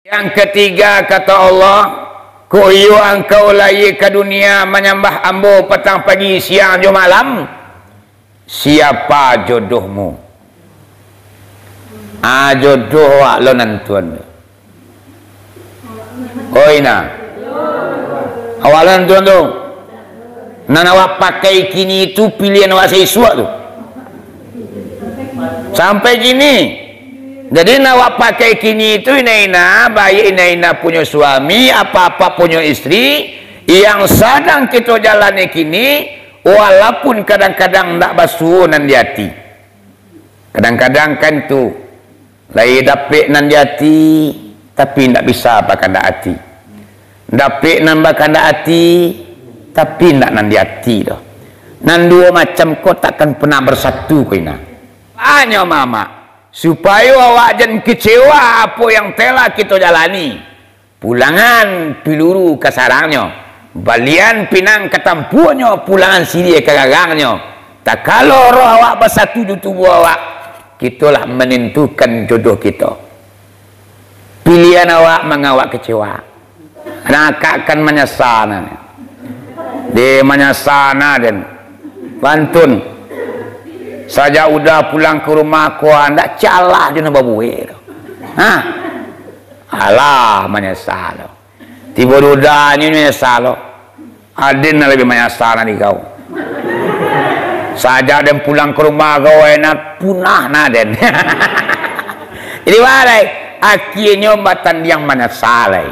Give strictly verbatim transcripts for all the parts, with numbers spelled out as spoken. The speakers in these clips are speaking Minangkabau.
Yang katiga, kata Allah, "Kok iyo angkau lahia ka dunia manyambah Ambo patang pagi, siang jo malam? Siapa jodohmu?" Ah, jodoh awak lo nan tuan tu. Oi, nah. Awak lo nan tuan tu. Nan awak pakai kini tu pilihan awak saisuak tu. Sampai kini. Jadi, nan awak pakai kini tu, ina-ina, baik ina-ina punyo suami, apa-apa punyo istri, yang sadang kito jalani kini, walaupun kadang-kadang ndak basuo nan di ati. Kadang-kadang kan tu, lai dapek nan di ati, tapi ndak bisa bakandak ati. Dapek nan bakandak ati, tapi ndak nan di ati doh. Nan duo macam ko takkan pernah bersatu ko ina. Anyo mamak, supayo awak jan kecewa apo yang telah kito jalani. Pulangan piluru ka sarangnyo, balian pinang ka tampuanyo, pulangan siriah ka gagangnyo. Takalo roh awak basatu jo tubuah awak, kito lah manentukan jodoh kito. Pilihan awak mangawak kecewa. Nah, akak kan manyasa nah. Deh, manyasa nah den. Pantun. Sajak Uda pulang ka rumah ko, ndak calah jo nan babuek tu. Hah? Alah, manyasa tu. Tibo di Uda nyo manyasa tu. Aden nan labiah manyasa nan di kau. Sajak den pulang ka rumah kau, enak punah nah den. Jadi, wah lai, akienyo batandiang manyasa lai.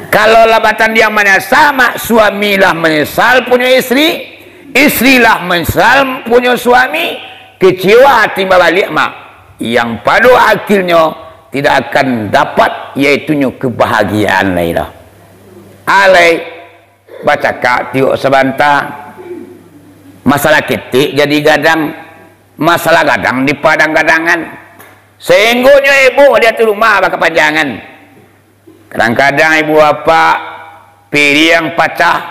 Kalau lah batandiang manyasa, mak, suami lah manyasal punyo istri, istri lah manyasal punyo suami, kecewa timbal baliak, mak, yang pado akhirnyo tidak akan dapat, yaitunyo kebahagiaan lai doh. Alai, bacakak tiok sabanta, masalah ketek jadi gadang, masalah gadang dipadang-gadangan, sainggonyo heboh di ateh rumah bakapanjangan. Kadang-kadang ibu bapak, piriang pacah,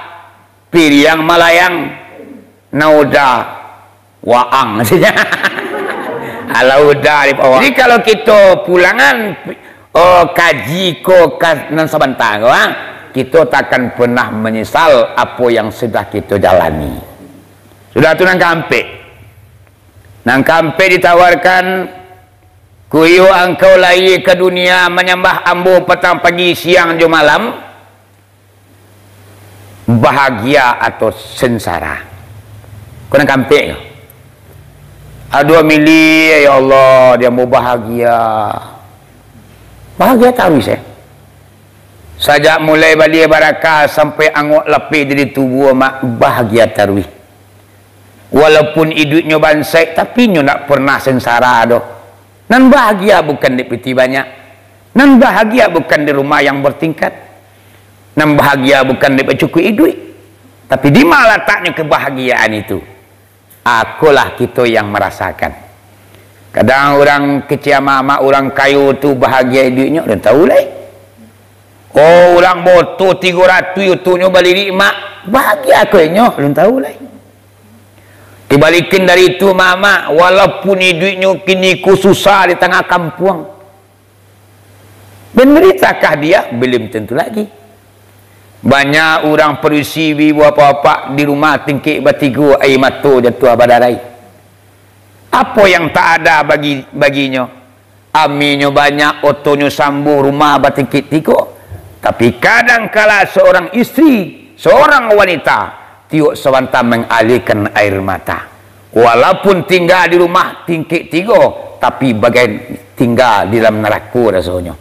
piriang malayang, nan Uda waang. Alah, Uda di bawah. Jadi, kalau kito pulangan, oh, kaji ko ka nan sabanta ko, ah, kito takkan pernah manyasal apo yang sudah kito jalani. Sudah tu, nan kaampek. Nan kaampek ditawarkan, "Kok iyo angkau lahia ka dunia manyambah Ambo patang pagi, siang jo malam, bahagia atau sengsara?" Ko nan kaampek ko. Aduh, milih, ya Allah, di ambo bahagia. Bahagia taruih, eh. Sajak mulai baliak barakah sampai angok lapeh dari tubuah, mak, bahagia taruih. Walaupun iduiknyo bansaik, tapi inyo ndak pernah sengsara doh. Nan bahagia bukan dek pitih banyak. Nan bahagia bukan dek rumah yang bertingkat. Nan bahagia bukan dek bacukuik iduik. Tapi, di ma lataknyo kebahagiaan itu? Akolah kito yang marasakan. Kadang urang kecek amak-amak, urang kayo tu bahagia iduiknyo, alun tahu lai. Oh, urang booto tigo ratuih otonyo balirik, mak, bahagia ko inyo, alun tahu lai. Kibalikan dari itu, mamak, walaupun iduiknyo kini ko susah di tangah kampuang, banderitakah dia? Belum tentu lagi. Banyak urang padusi, ibu-ibu, bapak-bapak, di rumah tingkek batigo, aia mato jatuah badarai. Apo yang tak ada bagi, baginyo? Aminyo banyak, otonyo sambuah, rumah batingkek tigo. Tapi, kadang kala seorang istri, seorang wanita, tiok sabanta mangalihkan air mata. Walaupun tingga di rumah tingkek tigo, tapi bagai tingga di dalam narako rasonyo.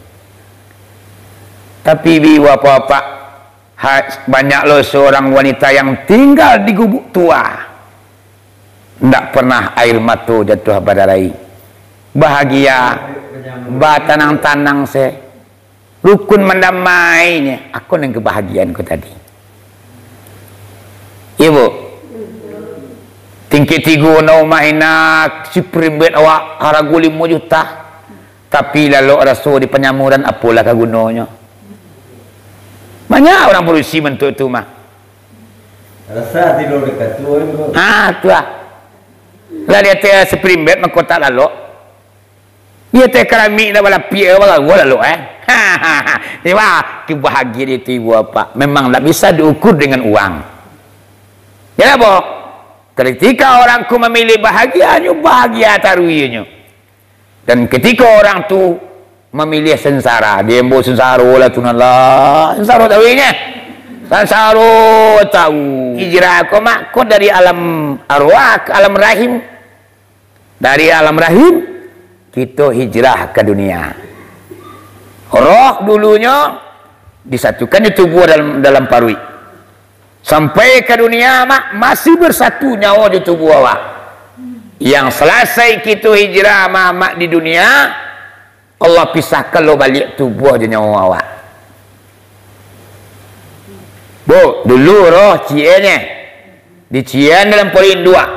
Tapi, ibu-ibu, bapak-bapak, ha-, banyak lo seorang wanita yang tinggal di gubuk tua. Ndak pernah air mato jatuah badarai. Bahagia, batanang-tanang se. Rukun mandamai nyo. Ako nan kebahagiaan ko tadi. Iyo, Bu? Tingkek tigo, nak umah inak, spring bed awak harago limo juta. Tapi, lalok raso di panyamuran, apolah ka gunonyo? Banyak urang padusi bantuak tu mah. Rasa tidur dekat tu, Bu. Ah, tu ah. Lah di ateh spring bed mako tak lalok. Di ateh karamik dah balapiak, bagawa lalu, eh. Iwa, kebahagiaan itu ibu bapak memang tak bisa diukur dengan uang. Kenapa? Ketika orang tu memilih bahagia, nyo bahagia taruihnyo. Dan ketika orang tu memilih sengsara, dia ambo sengsara lah tu, Allah, sengsara taruihnyo. Sengsara taruih. Hijrah ko, mak, ko dari alam arwah ke alam rahim. Dari alam rahim, kito hijrah ka dunia. Roh dulunyo disatukan di tubuah dalam, dalam paruik. Sampai ka dunia, mak, masih bersatu nyawa di tubuah awak. Yang salasai kito hijrah, mak, mak, di dunia, Allah pisahkan lo baliak tubuah jo nyawa awak. Bu, dulu roh cieknyo diciek dalam paruik induak.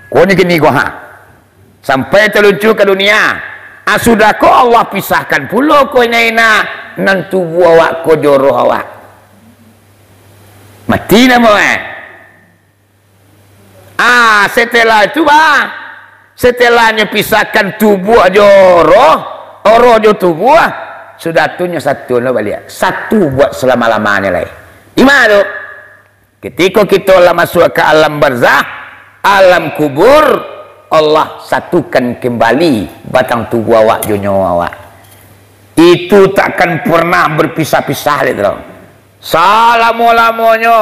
Ko ni kini ko, ha. Sampai taluncuang ka dunia. Ah, sudah ko Allah pisahkan pulo ko ina-ina nan tubuah awak ko jo roh awak. Mati namo, eh? Ah, setelah itu, bah, setelah nyo pisahkan tubuah jo roh, roh jo tubuah, sudah tu nyo satu lo baliak. Satu buat selama-lamanyo lai. Di ma tu? Ketika kito lah masuak ka alam barzah, alam kubur, Allah satukan kembali batang tubuah awak jo nyawa awak. Itu takkan pernah berpisah-pisah, lai tu. Salamo-lamonyo,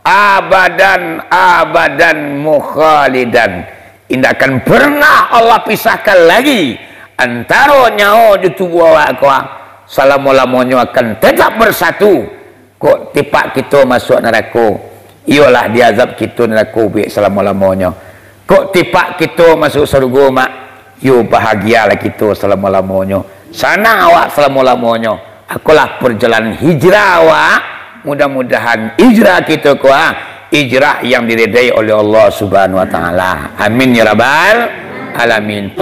abadan, abadan, mukhalidan. Indak akan pernah Allah pisahkan lagi antaro nyawo jo tubuah awak ko, salamo-lamonyo akan tetap bersatu. Kok tipak kito masuak narako, iyolah diazab kito narako buek salamo-lamonyo. Kok tipak kito masuak sarugo, mak, yo bahagialah kito salamo-lamonyo. Sanang awak salamo-lamonyo. Akolah perjalanan hijrah awak. Mudah-mudahan hijrah kito ko, ah, hijrah yang diridai oleh Allah Subhanahu wa Ta'ala. Amin ya rabbal alamin.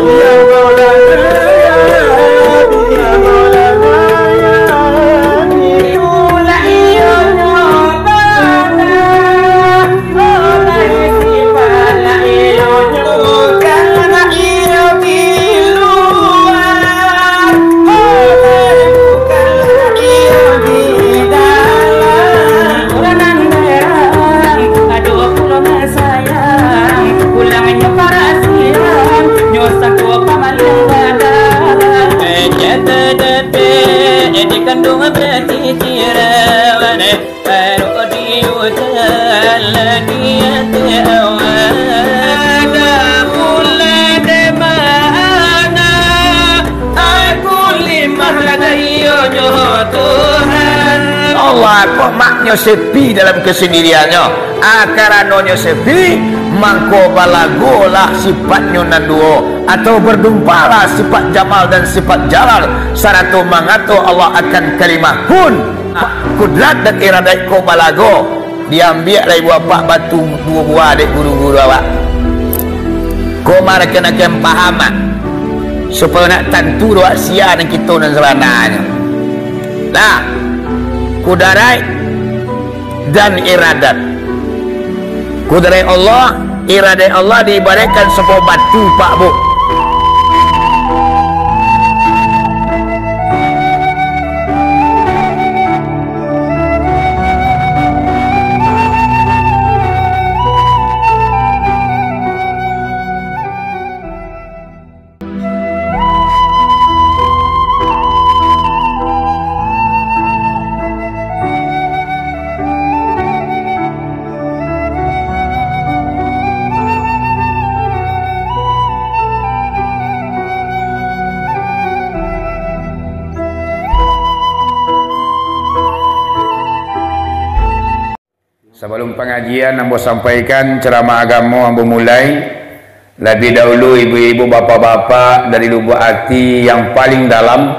Sayang, pulangnyo parasian, nyo sangko pamaling badan. Kecil detik, dikanduang batitiran, baru diutan lagi ati awak. Ada bulan di mana, aku limah ragayonyo Tuhan. Allah, kok maknyo sepi dalam kesendiriannyo. Ah, karanonyo sepi, mangko balagolah sifatnyo nan duo, atau berdumpalah sifat jamal dan sifat jalal, sarato mangato Allah akan kalimah kun. Kudrat dan iradat ko balago, diambiak lai buah apak batu duo buah dek guru-guru awak. Ko marakan-akan paham, ah, supayo nak tantu doa sia nan kito nan sabananyo. Nah, kudaraik dan iradat. Kudaraik Allah, iradat Allah diibaraikkan sabuah batu, Pak, Bu. Sabalum pangajian ambo sampaikan, ceramah agamo ambo mulai, labiah dahulu ibu-ibu, bapak-bapak dari lubuk ati yang paling dalam,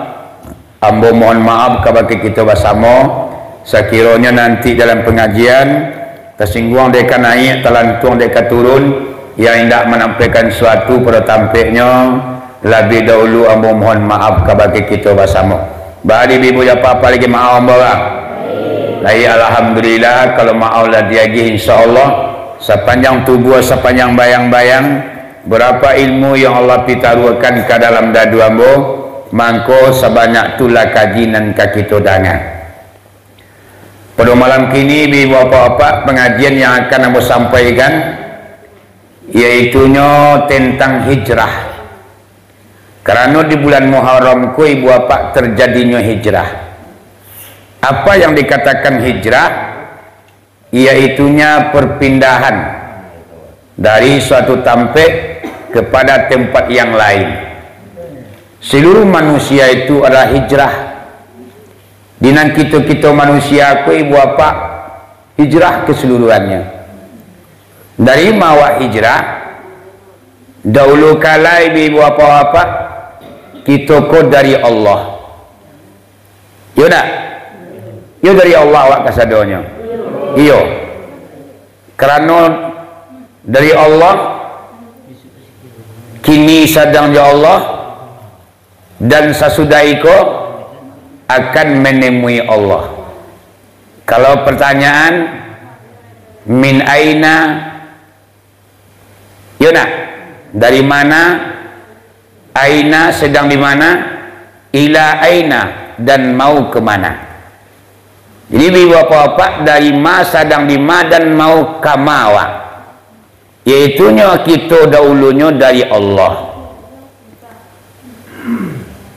ambo mohon maaf kabake kito basamo. Sakironyo nanti dalam pangajian tasingguang dek ka naiak, talantuang dek ka turun, yang indak manampaikan suatu pado tampeknyo, labiah dahulu ambo mohon maaf kabake kito basamo. Baa di ibu-ibu jo bapak lagi maaf ambo lah. Lai, alhamdulillah, kalau maaf lah diagih, insya Allah, sapanjang tubuah, sapanjang bayang-bayang, Berapa ilmu yang Allah pitaruahkan ka dalam dadu ambo, mangko sabanyak tulah kaji nan ka kito danga. Pado malam kini, ibu bapak-bapak, pengajian yang akan ambo sampaikan, yaitunyo tentang hijrah. Karano di bulan Muharram ko, ibu bapak, terjadinyo hijrah. Apa yang dikatakan hijrah? Iaitunyo perpindahan dari suatu tampek kepada tempat yang lain. Seluruh manusia itu adalah hijrah. Di nan kito-kito manusia ko, ibu bapak, hijrah keseluruhannyo. Dari ma awak hijrah? Dahulu kala, ibu bapak-bapak, kito ko dari Allah. Iyo ndak? Iyo, dari Allah awak kasadonyo. Iyo. Karano dari Allah, kini sadang jo Allah, dan sasudah iko akan manemui Allah. Kalau pertanyaan, min aina, iyo ndak? Dari mana? Aina, sedang di mana? Ila aina, dan mau ke mana? Jadi, ibu bapak-bapak, dari ma, sadang di ma, dan mau ka ma awak? Yaitunyo kito dahulunyo dari Allah.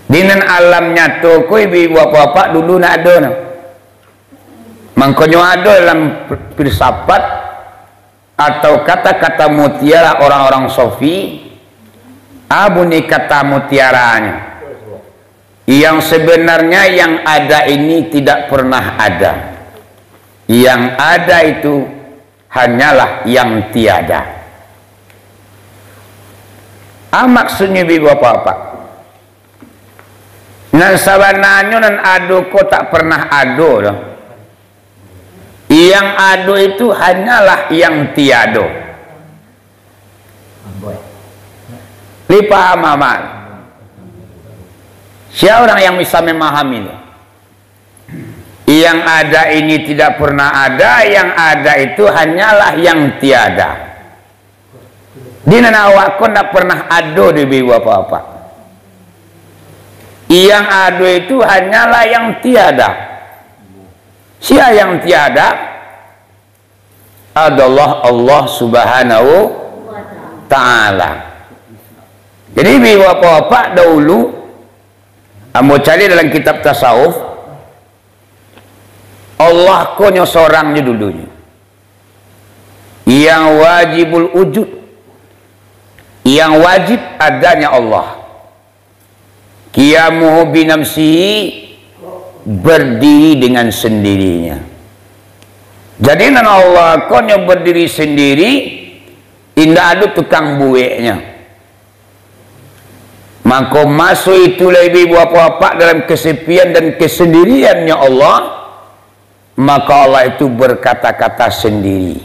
Di nan alam nyato ko, ibu bapak-bapak, dulu ndak ado, nah. Mangkonyo ado dalam filsafat atau kata-kata mutiara orang-orang sofi, a bunyi kata mutiaranyo. Yang sebenarnya yang ada ini tidak pernah ada. Yang ada itu hanyalah yang tiada. A maksudnyo, ibu bapak-bapak? Nan sabananyo nan ado ko tak pernah ado doh. Yang ado itu hanyalah yang tiado. Lai paham, Amal? Sia urang yang bisa memahami tu? Yang ada ini tidak pernah ada, yang ada itu hanyalah yang tiada. Di nan awak ko ndak pernah ado di bibu apa-apa. Yang ado itu hanyalah yang tiada. Sia yang tiada? Adalah Allah Subhanahu Ta'ala. Jadi, bibu apa-apa dahulu, ambo cari dalam kitab tasawuf, Allah ko nyo sorang nyo dulunyo. Yang wajibul wujud, yang wajib adanya Allah. Qiyamuhu binafsihi, berdiri dengan sendirinya. Jadi, nan Allah ko nyo berdiri sendiri, indak ado tukang bueknyo. Mako, maso itulah ibu bapak-bapak dalam kesepian dan kesendiriannya Allah, maka Allah itu berkata-kata sendiri.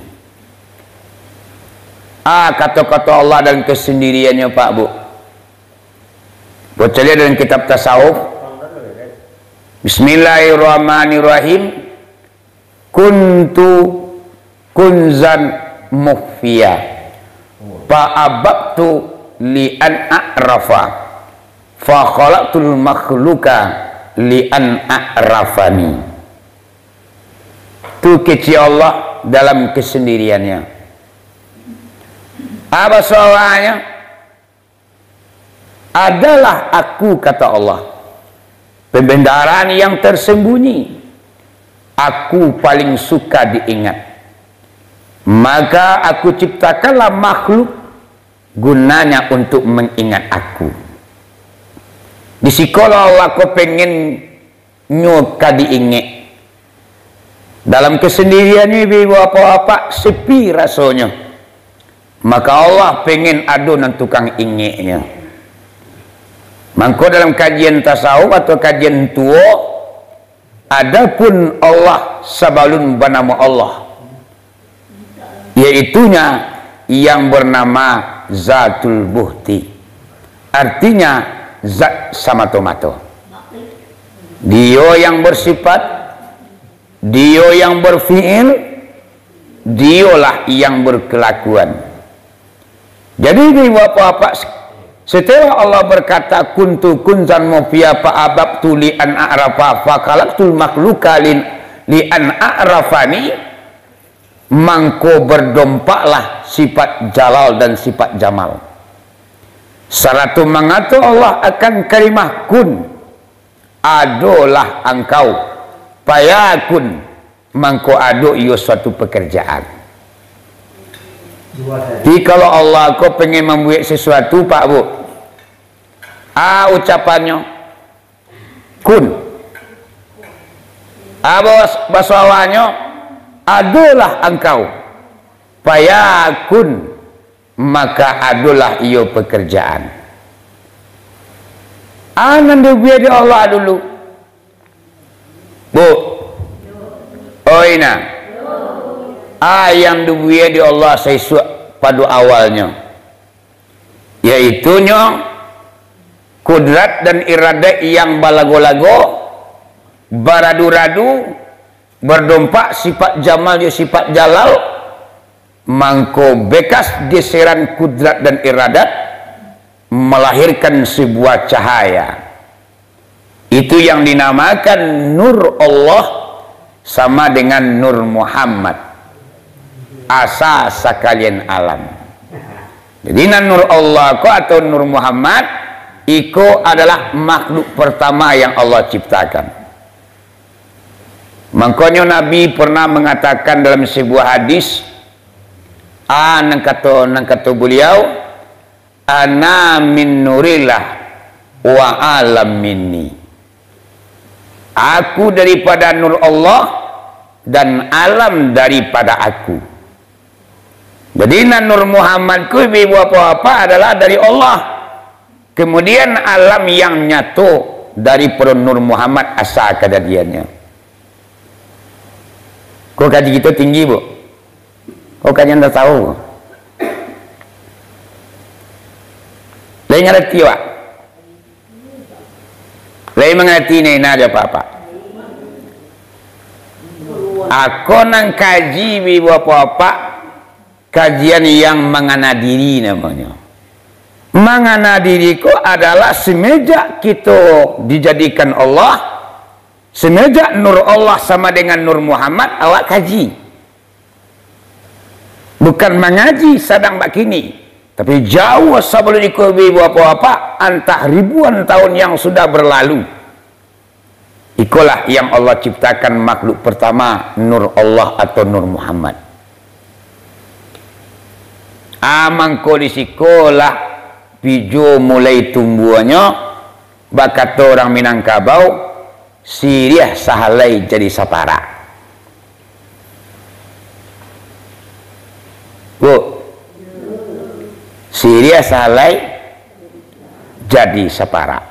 Ah, kato-kato Allah dalam kesendiriannya, Pak, Bu. Baca lihat dalam kitab tasawuf. Bismillahirrahmanirrahim. Kuntu kunzan mukhfiya, fa ababtu li an a'rafa, fa khalaqtul makhluqa li an a'rafani. Tu kecek Allah dalam kesendiriannya. Apa suaranya? Adalah Aku, kata Allah, pembendaraan yang tersembunyi. Aku paling suka diingat. Maka Aku ciptakanlah makhluk gunanya untuk mengingat Aku. Di sikolah Allah ko pengen nyo ka diingek. Dalam kesendiriannyo, ibu bapak-bapak, sepi rasonyo. Maka Allah pengen ado nan tukang ingeknyo. Mangko dalam kajian tasawuf atau kajian tuo, adapun Allah sabalun banamo Allah, yaitunya yang bernama Zatul Buhti, artinya zat samato-mato. Dio yang bersifat, Dio yang berfiil, Diolah yang berkelakuan. Jadi, di bapak-bapak, setelah Allah berkata, "Kuntu kunzan mafia fa ahbabtu li an a'rafa, fa khalaqtul makhluqa lin-, li an a'rafani," mangko berdompaklah sifat jalal dan sifat jamal. Sarato mangato Allah akan kalimah kun, "Adolah angkau," fayakun, mangko ado iyo suatu pekerjaan. Jadi, kalau Allah ko pengen mambuek sesuatu, Pak, Bu, a ucapannyo, kun. A bas-, baso awaknyo, "Adolah angkau," fayakun, maka adolah iyo pekerjaan. A nan dibuek di Allah dulu, Bu? Oi, nah. A yang dibuek di Allah saisuak pado awalnyo, yaitunyo kudrat dan iradat yang balago-lago, baradu-radu, berdompak sifat jamal jo sifat jalal, mangko bekas geseran kudrat dan iradat melahirkan sebuah cahaya. Itu yang dinamakan Nur Allah sama dengan Nur Muhammad. Asa sakalian alam. Jadi, nan Nur Allah ko atau Nur Muhammad, iko adalah makhluk pertama yang Allah ciptakan. Mangkonyo Nabi pernah mengatakan dalam sebuah hadis, a, nan kato, nan kato beliau, "Ana min nurillah wa alam minni." Aku daripada nur Allah, dan alam daripada aku. Jadi, nan Nur Muhammad ko, ibu-ibu, bapak-bapak, adalah dari Allah. Kemudian, alam yang nyato daripado Nur Muhammad asa kajadiannyo. Ko kaji kito tinggi, Bu? Ko kaji anda tahu? Lai ngarati, Wak? Lai mangarati, Nina, jo Bapak? Ako nan kaji bi bapak-bapak, kajian yang mangana diri namonyo. Mangana diri ko adalah semenjak kito dijadikan Allah, semenjak Nur Allah sama dengan Nur Muhammad, awak kaji. Bukan mangaji sadang bakini, tapi jauah sabalun iko bi bapak-bapak, antah ribuan tahun yang sudah berlalu. Ikolah yang Allah ciptakan makhluk pertama, Nur Allah atau Nur Muhammad. A, mangko di sikolah pijo mulai tumbuahnyo, bakato urang Minangkabau, siriah sahalai jadi saparak. Bu, siriah sahalai jadi saparak.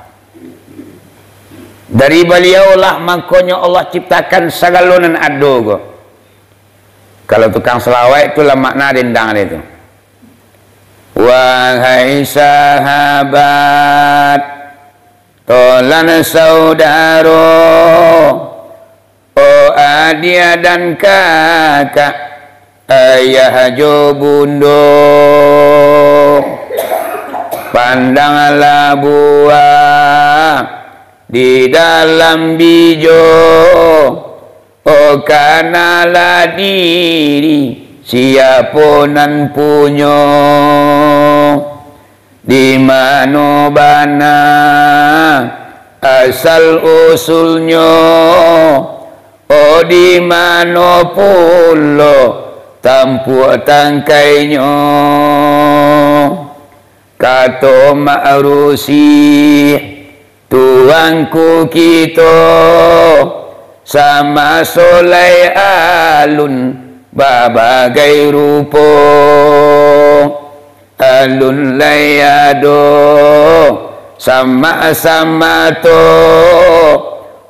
Dari baliau lah mangkonyo Allah ciptakan sagalo nan ado ko. Kalau tukang salawat tu lah makna dendang dia tu. Wahai sahabat, tolan saudaro, oh adiak dan kakak, ayah jo bundo, pandanglah buah di dalam bijo, oh kanalah diri siapo nan punyo. Di mano bana asal usulnyo? Oh, di mano pulo tampuak tangkainyo? Kato Mak Rusih, tuangku kito, samaso lai alun babagai rupo. Alun lai ado samak-samak to,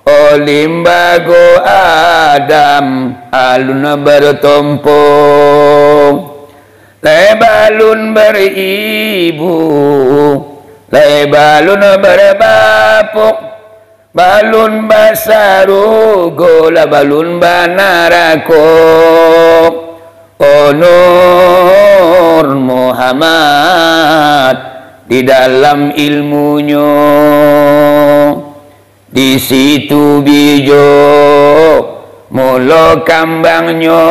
oh limbago Adam alun bartompo. Lai balun baribu, lai balun barbapo, balun basarugo, lah balun banarako. Oh Nur Muhammad, di dalam ilmunyo, di situ bijo mulo kambangnyo.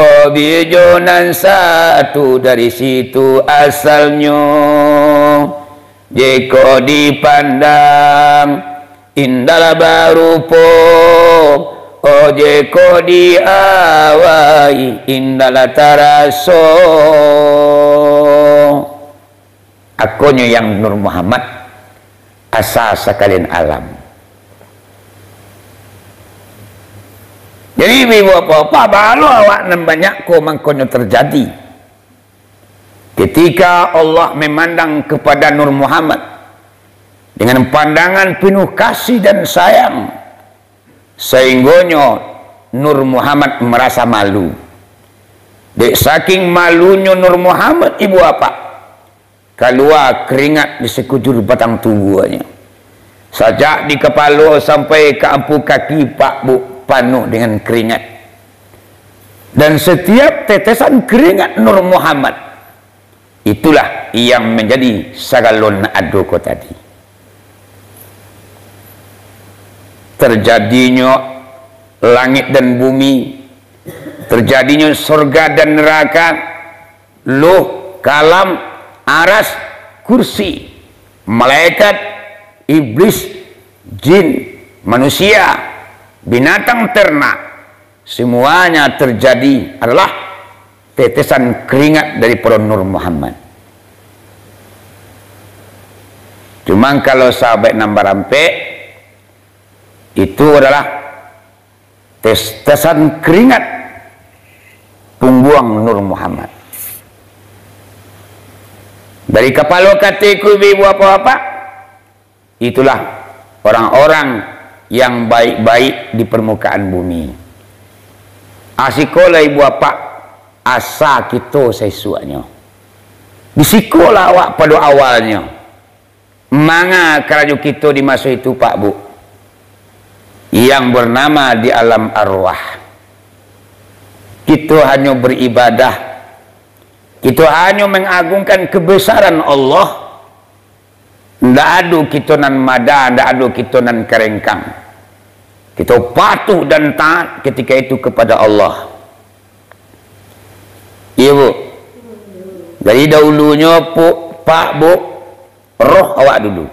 Oh bijo nan satu, dari situ asalnyo. Jiko dipandang, indahlah barupo, oh, jiko diawai, indahlah taraso. Akonyo yang Nur Muhammad, asa sakalian alam. Jadi, ibu bapak, balo awak nan banyak ko mangkonyo terjadi. Ketika Allah memandang kepada Nur Muhammad dengan pandangan penuh kasih dan sayang, sehinggonyo Nur Muhammad merasa malu. Dek saking malunyo Nur Muhammad, ibu apak, kalua keringat di sekujur batang tubuahnyo. Sajak di kapalo sampai ka ampu kaki, Pak Bu, panuh dengan keringat. Dan setiap tetesan keringat Nur Muhammad, itulah yang menjadi sagalo nan ado ko tadi. Terjadinyo langik dan bumi, terjadinyo sorga dan neraka, Luh, Kalam, Aras, Kursi, malaikat, iblis, jin, manusia, binatang ternak, semuanya terjadi adalah tetesan keringat daripado Nur Muhammad. Cuman kalau sahabat nan barampek, itu adalah tetesan keringat pungguang Nur Muhammad. Dari kapalo ka ateh ko, ibu-ibu, bapak-bapak, itulah orang-orang yang baik-baik di permukaan bumi. Asikolah ibu apak, asa kito saisuaknyo. Disikolah awak pado awalnyo. Manga karajo kito di maso itu, Pak Bu, yang bernama di alam arwah. Kito hanyo beribadah, kito hanyo mengagungkan kebesaran Allah. Ndak ado kito nan mada, ndak ado kito nan karengkang. Kito patuh dan taat ketika itu kepada Allah. Iya, Bu. Jadi, dahulunyo, Pu-, Pak, Bu, roh awak dulu.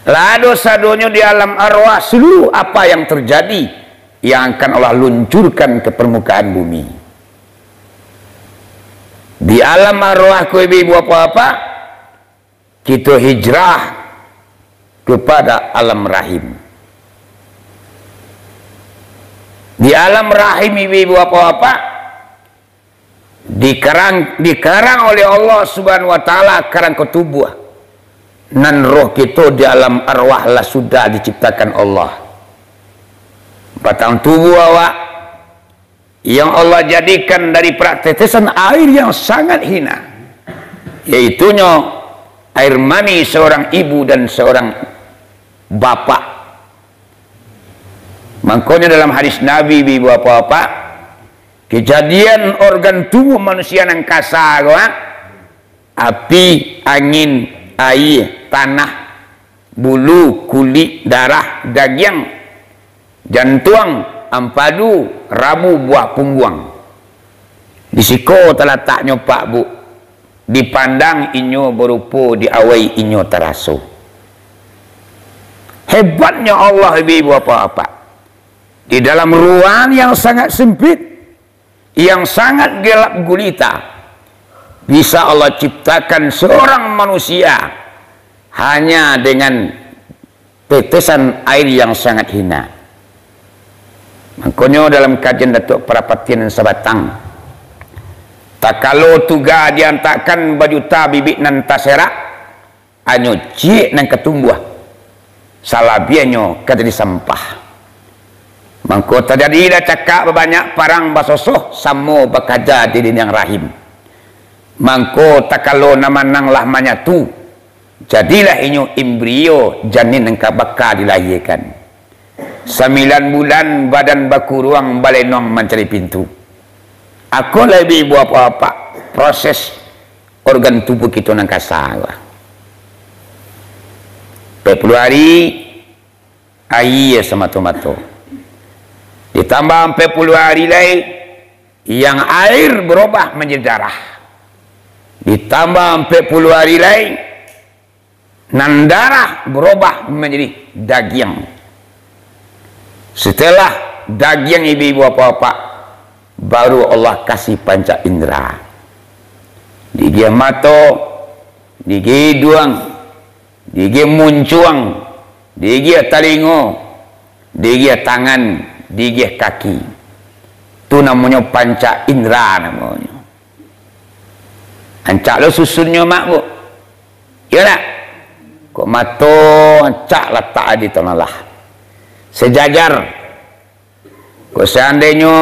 Lah ado sadonyo di alam arwah, seluruh apa yang terjadi, yang akan Allah luncurkan ke permukaan bumi. Di alam arwah ko, ibu-ibu, bapak-bapak, kito hijrah kepada alam rahim. Di alam rahim, ibu-ibu, bapak-bapak, dikarang, dikarang oleh Allah Subhanahu wa Ta'ala karang ko tubuah. Nan roh kito di alam arwah lah sudah diciptakan Allah. Batang tubuah awak yang Allah jadikan dari perak tetesan air yang sangat hina, yaitunyo air mani seorang ibu dan seorang bapak. Mangkonyo dalam hadis Nabi, ibu-ibu, bapak-bapak, kejadian organ tubuh manusia nan kasa ko, ah, api, angin, aia, tanah, bulu, kulik, darah, dagiang, jantuang, ampadu, rabu, buah pungguang. Di siko talataknyo, Pak Bu, dipandang inyo barupo, diawai inyo taraso. Hebatnyo Allah, ibu-ibu, bapak-bapak. Di dalam ruang yang sangat sempit, yang sangat gelap gulita, bisa Allah ciptakan seorang manusia hanya dengan tetesan air yang sangat hina. Mangkonyo dalam kajian Datuk Parapatian Sabatang, takalo tuga diantakan bajuta bibik nan taserak, hanyo ciek nan ka tumbuah, salabiahnyo ka jadi sampah. Mangko tajadilah cakak babanyak, parang basosoh, samo bakaja di dinding rahim. Mangko takalo nan manang lah manyatu, jadilah inyo embrio, janin nan ka baka dilahiakan. Sambilan bulan badan bakuruang, balenong mancari pintu. Ako labiah ibu apak-apak, proses organ tubuh kito nan kasa ko. Ampek puluah ari, aia samato-mato. Ditambah ampek puluah ari lai, yang air berubah manjadi darah. Ditambah ampek puluah ari lai, nan darah berubah manjadi dagiang. Setelah dagiang, ibu-ibu, apak-apak, baru Allah kasih panca indera. Digiah mato, digiah iduang, digiah muncuang, digiah talingo, digiah tangan, digiah kaki. Tu namonyo panca indera namonyo. Ancak lo susunnyo, Mak, Bu. Iyo ndak? Kok mato ancak latak di tanalah. Sejajar. Kok seandainyo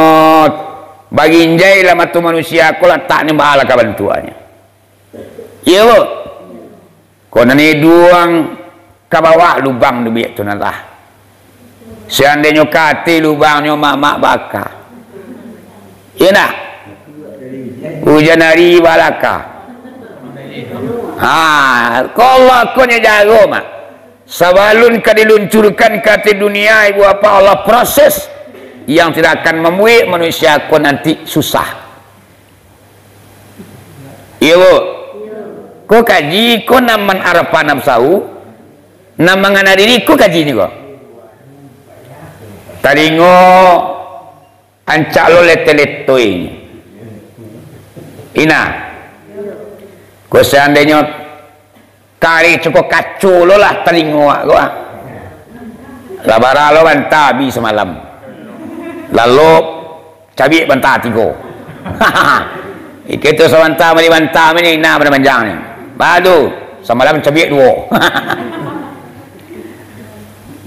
baginjai lah mato manusia, kok latak ni baa lah ka bantuaknyo. Iyo, Bu. Kok nan iduang ka bawah lubang dubiak tu nan lah. Seandainyo ka ateh lubangnyo, Mak, baa ka. Iyo ndak? Ujan ari balaka. Ha, ko Allah ko nyo jago, Mak. Sabalun ka diluncurkan ka ateh dunia, ibu apak, Allah proses yang tidak akan mambuek manusia ko nanti susah. Iyo, Bu. Ko kaji, ko nan man arafa nafsahu, nan mangana diri, ko kaji ni ko. Talingo ancak lo leto-leto ini. Ina. Ko seandainyo kari cuko kaco lo lah talingo awak ko, ah. Lah bara lo banta abih samalam. Lalu cabiak banta tigo. Iko tu sabanta bali banta ni, nah, pada manjang ni. Badu, samalam cabiak duo.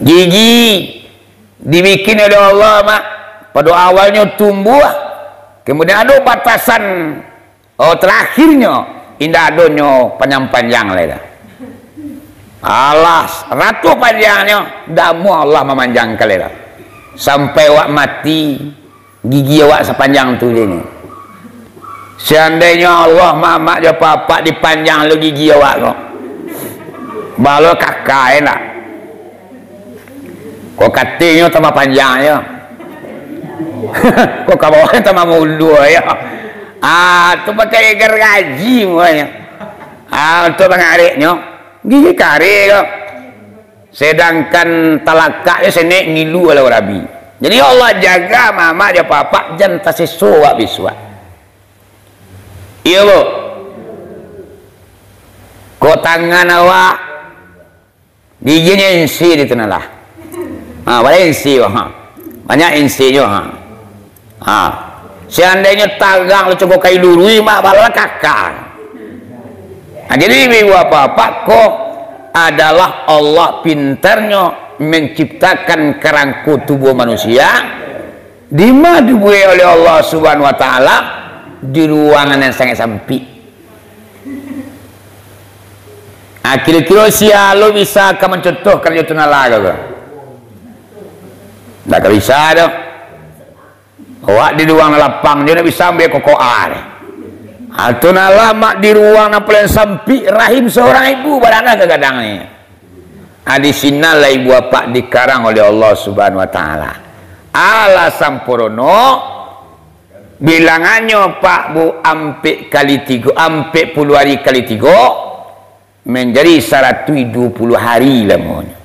Gigi dibikin oleh Allah, Mak. Pado awalnyo tumbuah, kemudian ado batasan, oh, terakhirnyo indak adonyo panjang-panjang lai dah. Alah, ratuih panjangnyo, ndak amuah Allah mamanjangkan lai dah. Sampai awak mati, gigi awak sapanjang tu je ni. Seandainyo Allah, Mamak jo Apak-apak, dipanjang lo gigi awak ko, baa lo kaka, yo ndak? Ko katinyo tambah panjang yo. Ko ka bawah tambah mulua yo. Ah, tu pakai garaji muanyo. Ah, untuak pangareknyo, gigi kareh ko. Sedangkan talakaknyo senek ngilu alau rabi. Jadi Allah jaga Mamak jo Apak-apak, jan taseso awak bisuak. Iyo, Bu. Ko tangan awak, giginyo insi di tu nah lah. Ha, banyak insi, ha. Banyak insinyo, ha. Ha. Seandainyo tagang lo cuko kai luruih, Mak, baa lo kaka. Ha, jadi, ibu-ibu, apak-apak, ko adalah Allah pintarnyo menciptakan karangko tubuah manusia, dima dibuek oleh Allah Subhanahu wa Taala di ruangan yang sangat sampik. Ah, kiro-kiro sia lo bisa ka mancontoh karajo tu nah lah ko? Ndak ka bisa doh. Awak di ruang lapang jo ndak bisa ambiak kokoa deh. Ah, tu nah lah, Mak, di ruang nan paling sampik, rahim seorang ibu, baranak ka gadang ni. Ah, di sinan lah ibu apak dikarang oleh Allah Subhanahu wa Taala. Alah sampurno, bilangannyo, Pak, Bu, ampek kali tigo, ampek puluah ari kali tigo, manjadi saratuih duo puluah ari lamonyo.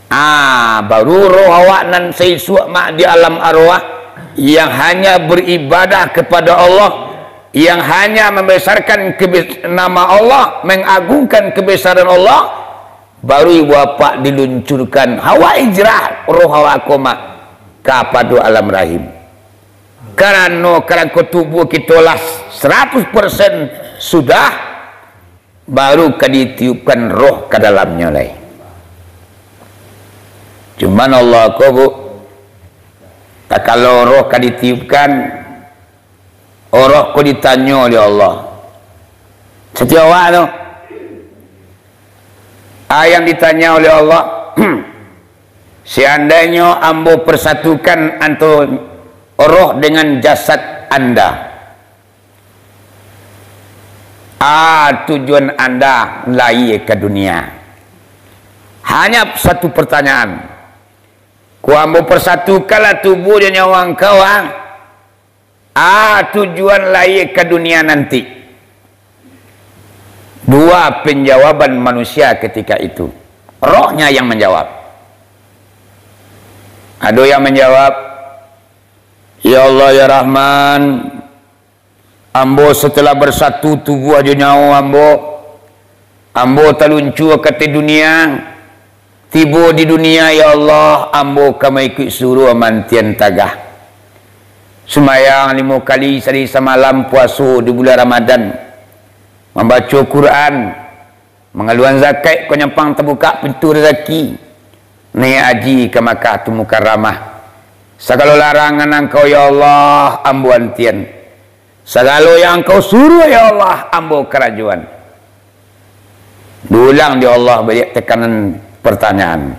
Ah, baru roh awak nan saisuak, Mak, di alam arwah, yang hanya beribadah kepada Allah, yang hanya membesarkan kebes-, nama Allah, mengagungkan kebesaran Allah, baru ibu apak diluncurkan, awak hijrah roh awak ko, Mak, kapado alam rahim. Karano karangko tubuah kito lah saratus persen sudah, baru ka ditiupkan roh ka dalamnyo lai. Cuman Allah ko, Bu, takalo roh ka ditiupkan, roh ko ditanyo oleh Allah. Satiok awak tu, a yang ditanya oleh Allah, seandainyo ambo persatukan antaro roh dengan jasad Anda? A tujuan Anda lahia ka dunia? Hanya satu pertanyaan. Ko ambo persatukanlah tubuah jo nyawa angkau, ah. A tujuan lahia ka dunia nanti? Dua penjawaban manusia ketika itu. Rohnya yang menjawab. Ado yang menjawab, "Ya Allah, ya Rahman, ambo setelah bersatu tubuah jo nyawa ambo, ambo taluncua ka ateh dunia, tibo di dunia, ya Allah, ambo ka maikuik suruah mantian tagah. Sumbayang limo kali sahari samalam, puaso di bulan Ramadan, mambaco Quran, mangaluan zakat ka nyampang tabukak pintu razaki, naiak haji ka Makkah tu Mukarramah. Sagalo larangan Angkau, ya Allah, ambo antian. Sagalo yang Angkau suruah, ya Allah, ambo karajoan." Diulang dek Allah baliak tekanan pertanyaan.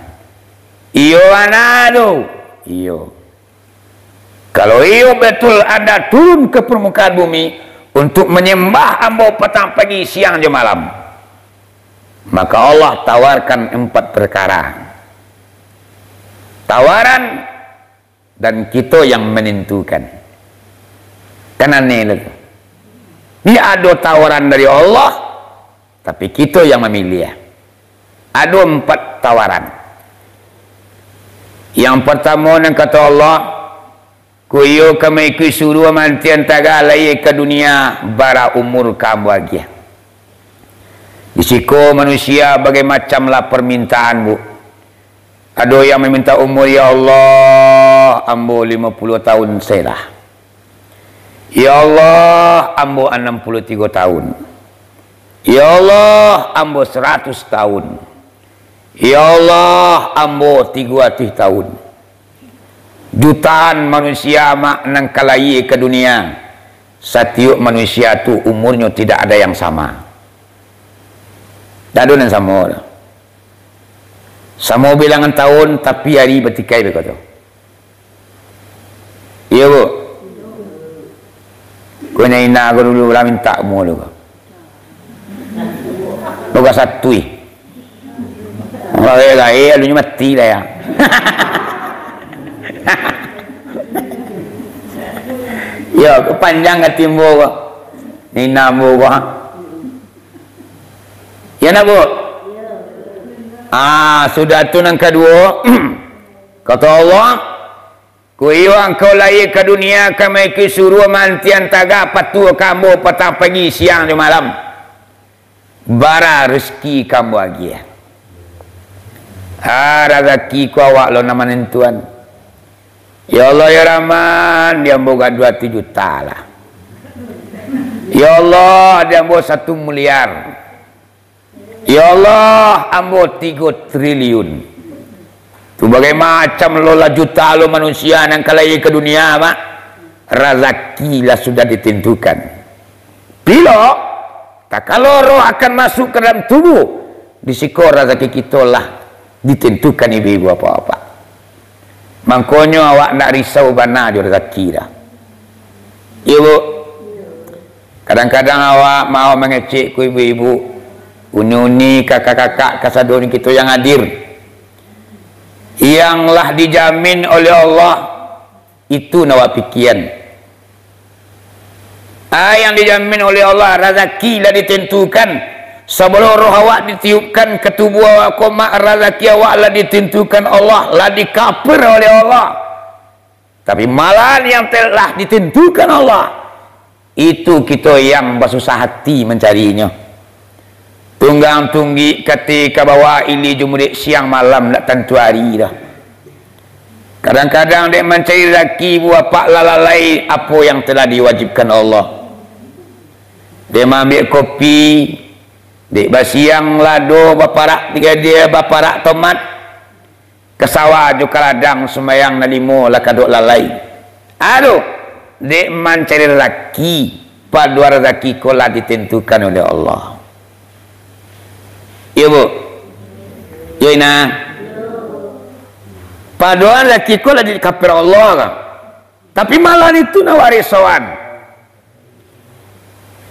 Iyo, bana tu. Iyo. Kalau iyo betul Anda turun ka parmukaan bumi untuak manyambah ambo patang pagi, siang jo malam, maka Allah tawarkan empat perkara. Tawaran dan kito yang manantukan. Kan aneh lah tu. Ni ado tawaran dari Allah, tapi kito yang mamiliah. Ado empat tawaran. Yang partamo, nan kato Allah, "Ko iyo ka maikuik suruah mantian tagah lahia ka dunia, bara umur ka ambo agiah." Di siko manusia bagai macam lah parmintaan, Bu. Ado yang maminta umur, "Ya Allah, ambo limo puluah tahun sajolah." "Ya Allah, ambo anam puluah tigo tahun." "Ya Allah, ambo saratus tahun." "Ya Allah, ambo tigo ratuih tahun." Jutaan manusia, Mak, nan ka lahia ka dunia. Satiok manusia tu umurnyo tidak ada yang sama. Ndak ado nan samo doh. Samo bilangan tahun, tapi ari batikai beko tu. Iyo, Bu? Ko nyo ina ko dulu lah mintak umur tu ko. Boga satuih. Gaek-gaek, alunyo mati lah ya. Yo, panjang ka timbo ko. Nina ambo ko, ha? Ya nak, Bu? Ah, sudah tu nan kaduo. Kato Allah, "Ko iyo angkau lahia ka dunia ka maikuik suruah mantian tagah, patuah ka ambo patang pagi, siang jo malam. Bara rezeki ka ambo agiah." Ah, razaki ko awak lo nan manantuan. "Ya Allah, ya Rahman, di ambo gaduah tu juta lah. Ya Allah, di ambo satu miliar. Ya Allah, ambo tigo triliun." Tu bagai macam lo lah juta lo manusia nan ka lahia ka dunia, Mak. Razaki lah sudah ditentukan. Bilo? Takalo roh akan masuk ka dalam tubuh, di siko razaki kito lah ditentukan, ibu-ibu, bapak-bapak. Mangkonyo awak ndak risau bana jo razaki dah. Iyo, Bu? Kadang-kadang awak mau mangecek ku ibu-ibu, uni-uni, kakak-kakak, kasadonyo kito yang hadir. Yang lah dijamin oleh Allah, itu nan awak pikian. Ah, yang dijamin oleh Allah, razaki lah ditentukan. Sabalum roh awak ditiupkan ka tubuah awak ko, Mak, razaki awak lah ditentukan Allah, lah dikapir oleh Allah. Tapi malah yang telah ditentukan Allah, itu kito yang basusah hati mancarinyo. Tunggang tunggik kati ka bawah, ilia jumurek siang malam, ndak tantu ari dah. Kadang-kadang dek mancari razaki, Bu, apak lah lalai apo yang telah diwajibkan Allah. Dek maambiak kopi, dek basiang lado, baparak tiga dia, baparak tomat, ka sawah jo ka ladang, sumbayang nan limo lah kadok lalai. Aduh, dek mancari razaki, paduan razaki ko lah ditentukan oleh Allah. Iyo, Bu? Iyo, Ina? Paduan razaki ko lah dikapir Allah ka. Tapi malah itu nan awak risauan.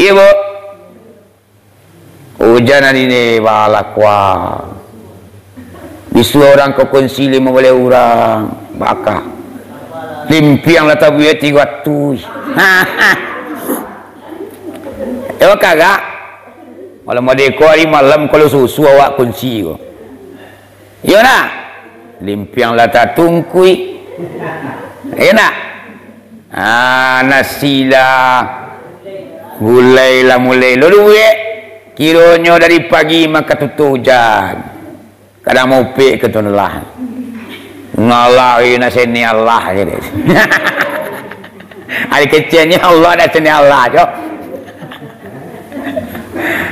Iyo, Bu. Ujan ari ni, balah kuah. Bisuak urang ka kunsi limo baleh urang, bakah. Limpiang lah tabuek tigo atuih. Iyo, kagak. Malam merdeka hari malam kalau susu awak kunsi ko. Iyo nak? Limpiang lah tatungkuik. Iyo nak? Ah, nasi lah, gulai lah mulai lo duek. Kironyo dari pagi maka tutuh hujan. Kadang maupek ke tu lah. Ngalah, eh, nak seni Allah je deh. Ari kecilnyo Allah, nak seni Allah je.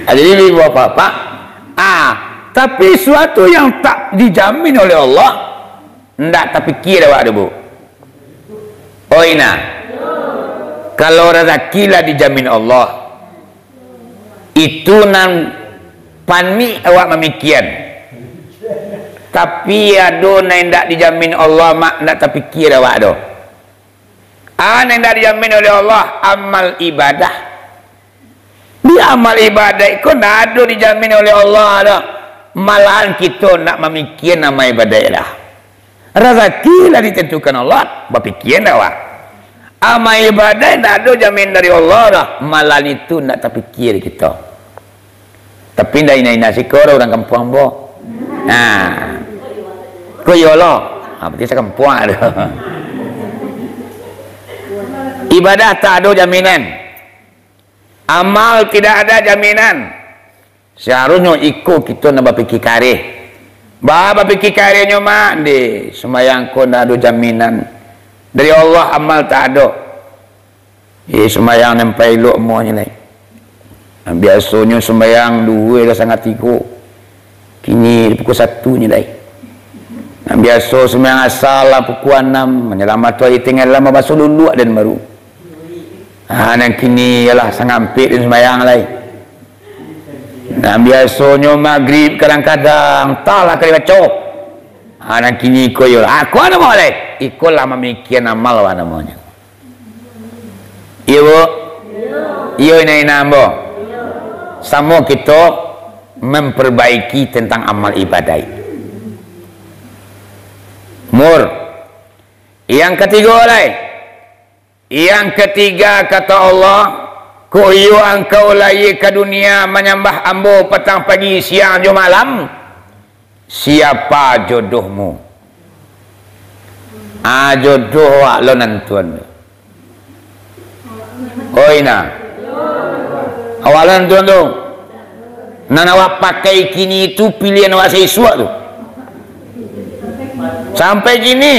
Ah, jadi ibu bapak, ah, tapi suatu yang tak dijamin oleh Allah, ndak tapikia awak tu, Bu. Oi nah, kalau razaki lah dijamin Allah, itu nan panik awak mamikian. Tapi ado nan indak dijamin Allah, mak, ndak tapikia awak doh. Ah, nan indak dijamin oleh Allah, amal ibadah. Di amal ibadah ko ndak ado dijamin oleh Allah doh. Malahan kito ndak mamikian amal ibadah lah. Razaki lah ditentukan Allah, bapikia ndak awak? Amal ibadah ndak ado jamin dari Allah doh, malahan itu ndak tapikia kito. Tapi ndak ina-ina siko doh urang kampuang ambo. Nah. Ko iyo lo. Ha, berarti sakampuang ado. Ibadah tak ado jaminan. Amal tidak ada jaminan. Seharusnyo iko kito nan bapikia kareh. Ba, bapikia karehnyo, mak, ndeh, sumbayang ko ndak ado jaminan. Dari Allah amal tak ado. Eh, sumbayang nan paelok amonyo lai. Nan biasonyo sumbayang duo lah sangah tigo. Kini pukul satu nyo lai. Nan biaso sumbayang asar lah pukul anam, manjalang matoari tenggelam, babaso luluak den baru. Ha, nan kini ialah sangah ampek den sumbayang lai. Nan biasonyo magrib kadang-kadang, antahlah ka dibaco. Ha, nan kini iko iyo lah. Ha, ko namo lai? Iko lah mamikian amal wah namonyo. Iyo, Bu? Iyo, ina-ina ambo. Samo kito memperbaiki tentang amal ibadah. Mur. Yang katigo lai. Yang katiga, kata Allah, kok iyo angkau lahia ka dunia manyambah Ambo patang, pagi, siang, jo malam? Siapa jodohmu? Ah, jodoh awak lo nan tuan tu. Oi, nah. Awak lo nan tuan tu. Nan awak pakai kini tu pilihan awak saisuak tu. Sampai kini.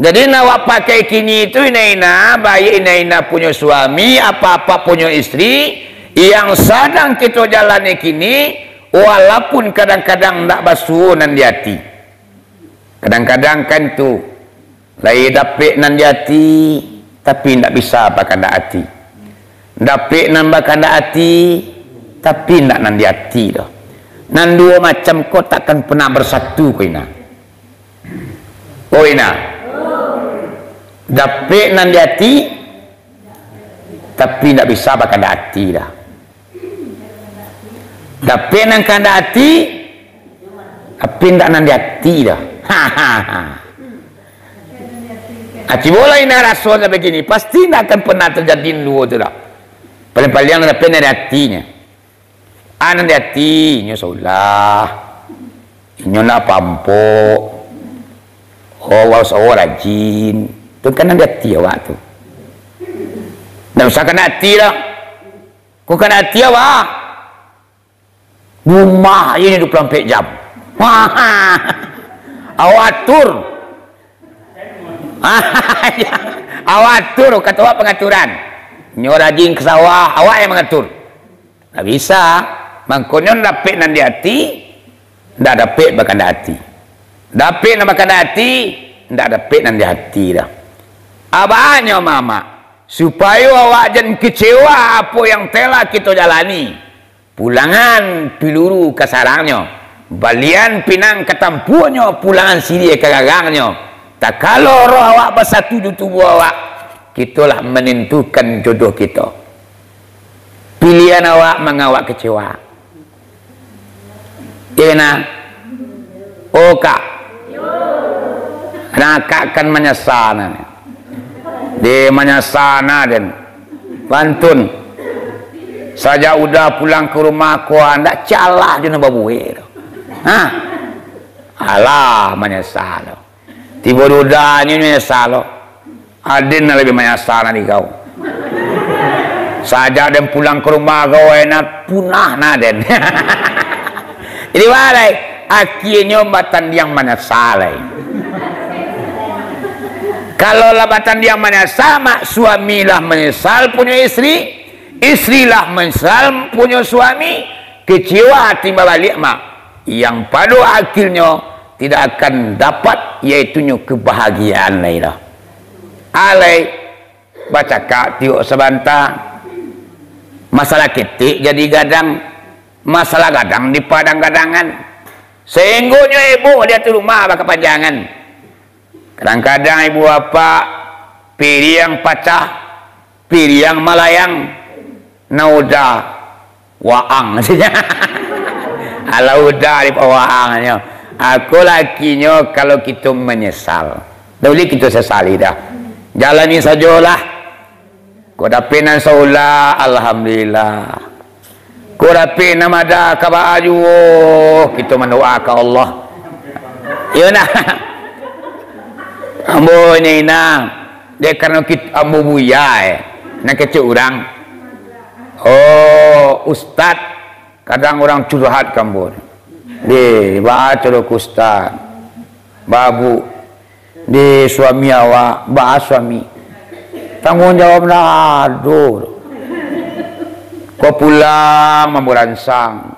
Jadi, nan awak pakai kini tu, ina-ina, baik ina-ina punyo suami, apa-apa punyo istri, yang sadang kito jalani kini, walaupun kadang-kadang ndak basuo nan di ati. Kadang-kadang kan tu, lai dapek nan di ati, tapi ndak bisa bakandak ati. Dapek nan bakandak ati, tapi ndak nan di ati doh. Nan duo macam ko takkan pernah bersatu ko, ina. Oh, ina. Dapek nan di ati, tapi ndak bisa bakandak ati doh. Dapek nan kandak ati, tapi ndak nan di ati doh. Aci bola ina raso sampai kini, pasti ndak akan pernah terjadi duo tu doh. Paling-paling dapek nan di atinyo. Ah, nan di ati, inyo solah. Inyo ndak pampok. Oh, wau sawo rajin. Tu kan nan di ati awak tu. Ndak usah kandak ati doh. Kok kandak ati awak? Rumah inyo duo puluah ampek jam. Awak atur. Awak atur, kato awak pangaturan. Inyo rajin ka sawah, awak yang mangatur. Ndak bisa. Mangkonyo dapek nan di ati, ndak dapek bakandak ati. Dapek nan bakandak ati, ndak dapek nan di ati doh. Abahnyo, mamak, supayo awak jan kecewa apo yang telah kito jalani. Pulangan piluru ka sarangnyo, balian pinang ka tampuanyo, pulangan siriah ka gagangnyo. Takalo roh awak basatu jo tubuah awak, kito lah manentukan jodoh kito. Pilihan awak manga awak kecewa. Iyo nah. Oh, Kak. Nah, Kak kan manyasa nah. Di manyasa nah den. Pantun. Sajak Uda pulang ka rumah ko, ndak calah jo nan babuek tu. Ha? Alah, manyasa tu. Tibo di Uda nyo manyasa lo. Aden nan labiah manyasa nan di kau. Sajak den pulang ka rumah kau, enak punah nah den. Jadi, wah lai, akienyo batandiang manyasa lai. Kalau lah batandiang manyasa, mak, suami lah manyesal punyo istri, istri lah manyesal punyo suami, kecewa ati babaliak, mak. Yang pado akhirnyo tidak akan dapat, yaitunyo kebahagiaan lai doh. Alai, bacakak tiok sabanta, masalah ketek jadi gadang, masalah gadang dipadang-gadangan, sahinggonyo eboh di ateh rumah bakapanjangan. Kadang-kadang ibu bapak, piriang pacah, piriang malayang, nah Uda waang. Alah Uda di pawaangnyo. Ako lakinyo kalau kito manyesal. Dak buliah kito sasali dah. Jalani sajolah. Kok dapek nan saolah, alhamdulillah. Kok dapek nan madah ka baa juo, kito mandoa ka Allah. Iyo nah. Ambo ni nah. Dek karano kit-, ambo buya, eh. Nan kecek urang. Oh, ustad, kadang urang curhat ka ambo. Deh, baa caro ko ustad. Babu. Di suami awak, baa suami. Tangguang jawab ndak ado. Ko pulang mambaransang.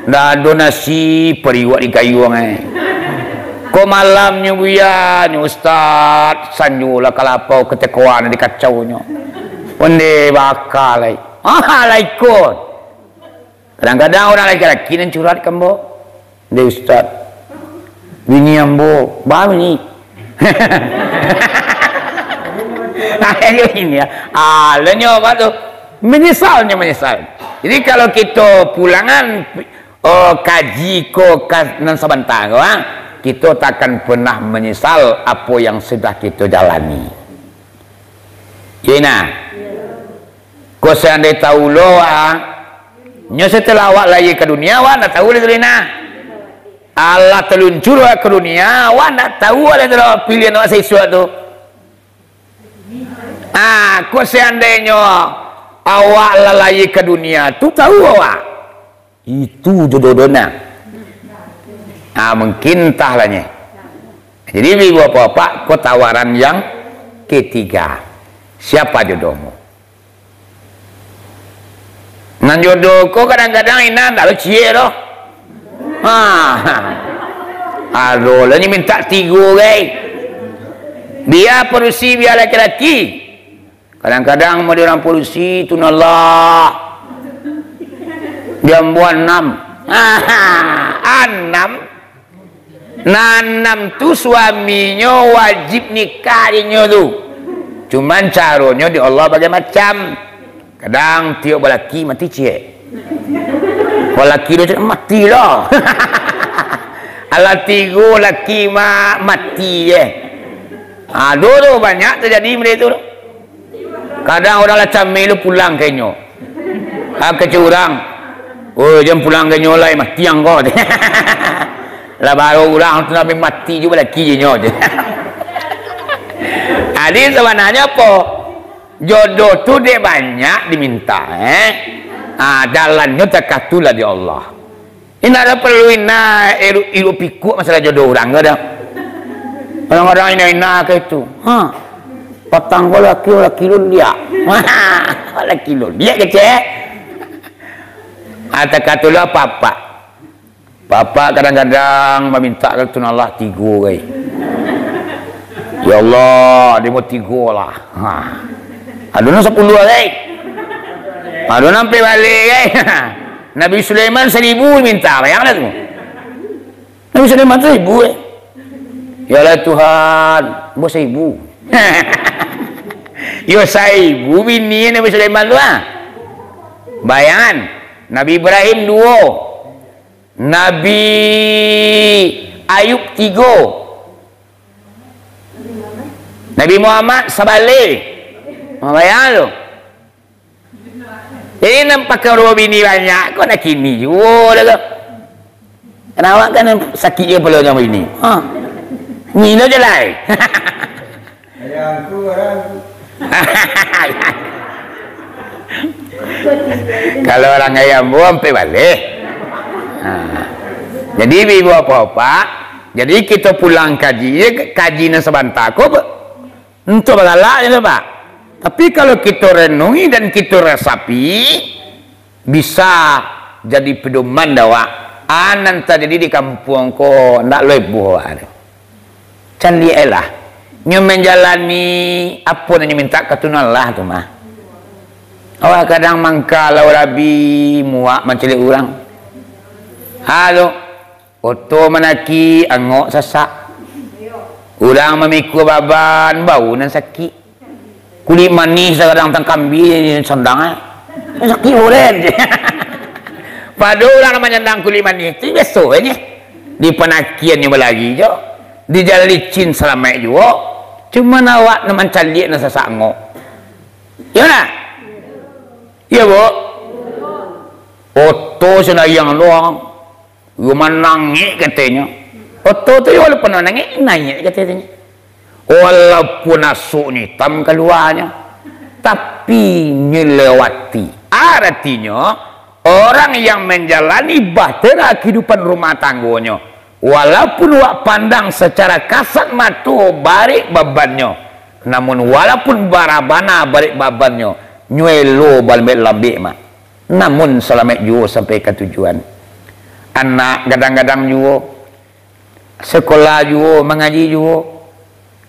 Ndak ado nasi, pariuak digayuang, eh. Ko malamnyo buya, nyo ustad, sanjo lah kalapau katekoan dikacaunyo. Onde baka lai. Ah, lah ikut. Kadang-kadang urang laki-laki nan curhat ka ambo, "Deh ustad, bini ambo, baa bini?" Akhirnyo bini, ah, alanyo apa tu? Manyesalnyo, manyesal. Jadi, kalau kito pulangan, oh, kaji ko ka-, nan sabanta ko, ah, kito tak akan pernah menyesal apo yang sudah kito jalani. Yo, nah. Ko seandai tahu lo, ah, nyo setelah awak lahia ka dunia, awak ndak tahu lai tu, nah. Alah taluncur awak ka dunia, awak ndak tahu lai tu pilihan awak saisuak tu. Ah, ko seandainyo awak lah lahia ka dunia tu, tahu awak. Itu jodoh dona. Ah, mungkin entahlah nye. Jadi, ibu bapak, ko tawaran yang ketiga. Siapa jodohmu? Nan jodoh ko kadang-kadang inan ndak lo ciek doh. Ha. Ado lah ni mintak tigo, gai. Bia padusi, bia laki-laki. Kadang-kadang mode urang padusi tu, nah lah. Diambo anam. Anam. Nah, anam tu suaminyo wajib nikah dinyo tu. Cuman caronyo di Allah bagai macam. Kadang tiok balaki mati ciek. Balaki do ciek, mati lah. Alah tigo laki ma-, mati je. Ado tu, banyak tajadi model tu. Kadang urang lah cameh lu pulang ka inyo. Ah, kecek urang, "Oi, jan pulang ka inyo lai, mati angko." Lah baru urang tu sampai mati juo balaki inyo. Jadi, sabananyo apo? Jodoh tu dek banyak diminta, eh. Ah, jalannyo takatulah di Allah. Indak ado paralu indak iruik-iruik pikuak masalah jodoh urang ko doh. Kadang-kadang indak-indak ka itu. Ha. Patang ko laki, laki lu liak. Laki lu liak kecek. Atau katulah papak. Papak kadang-kadang mamintak ka Tuhan Allah tigo gai. Ya Allah, dia mau tigo lah. Ha. Ado nan sapuluah gai. Ado nan ampek baleh gai. Nabi Sulaiman saribu minta, bayanglah tu. Nabi Sulaiman tu saribu, eh. Ya Allah Tuhan, buah saribu. Yo saribu bini Nabi Sulaiman tu, ah. Bayangan, Nabi Ibrahim duo, Nabi Ayub tigo, Nabi Muhammad sabaleh. Ha, bayangan tu. Jadi, nan pakai duo bini banyak ko, nak kini juo dah ko. Kan awak kan sakik je kepala macam ini. Ha. Ni lo je lai. Ayah angku, ayah angku. Kalau urang ayah ambo, ampek baleh. Ha. Jadi, ibu bapak-bapak, jadi kito pulang kaji je, kaji nan sabanta ko, Untuk bagalak je tu, Pak. Tapi kalau kito renungi dan kito resapi, bisa jadi pedoman dah, Wak. Ah, nan tajadi di kampuang ko, ndak leboh, Wak, tu. Caliak lah. Nyo manjalani apo nan nyo mintak ka Tuhan Allah tu mah. Awak kadang mangka lau rabi, muak mancaliak urang. Halo. Oto manaki, angok sasak. Urang mamikua baban, bau nan sakik. Kulik manih sagadang tangkambi sandang, eh. Sakik uren. Pado urang manyandang kulik manih tu biaso aja. Di panakian nyo balari jo. Di jalan licin salamaik juo. Cuman awak nan mancaliak nan sasak angok. Iyo ndak? Iyo, Bu? Oto sandayang doang. Yo manangik katonyo. Oto tu yo walaupun manangik, naiak katonyo. Walaupun asuknyo itam kaluanyo, tapi nyo lewati. Aratinyo, orang yang manjalani bahtera kahidupan rumah tanggonyo, walaupun wak pandang sacara kasat mato barek babannyo, namun walaupun bara bana barek babannyo, nyo elo balambek-lambek, Mak. Namun salamaik juo sampai ka tujuan. Anak gadang-gadang juo, sakolah juo, mangaji juo.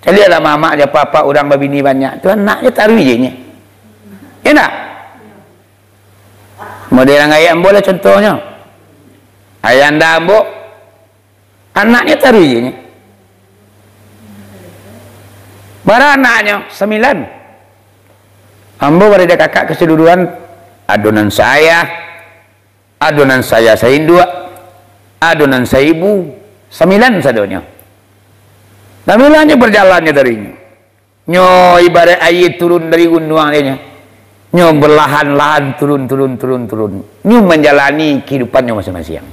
Caliaklah mamak jo apak-apak urang babini banyak, tu anaknyo taruih je nyo. Iyo ndak? Model ayah ambo lah contohnyo. Ayah anda ambo, Anaknyo taruih je nyo. Bara anaknyo? Sambilan. Ambo bara dek kakak kasaluruhan, ado nan saayah, ado nan saayah sainduak, ado nan saibu, sambilan sadonyo. Sambilannyo barjalannyo taruih nyo. Nyo ibaraik aia turun dari gunuang, dek nyo. Nyo balahan-lahan turun, turun, turun, turun. Nyo manjalani kahidupannyo masiang-masiang.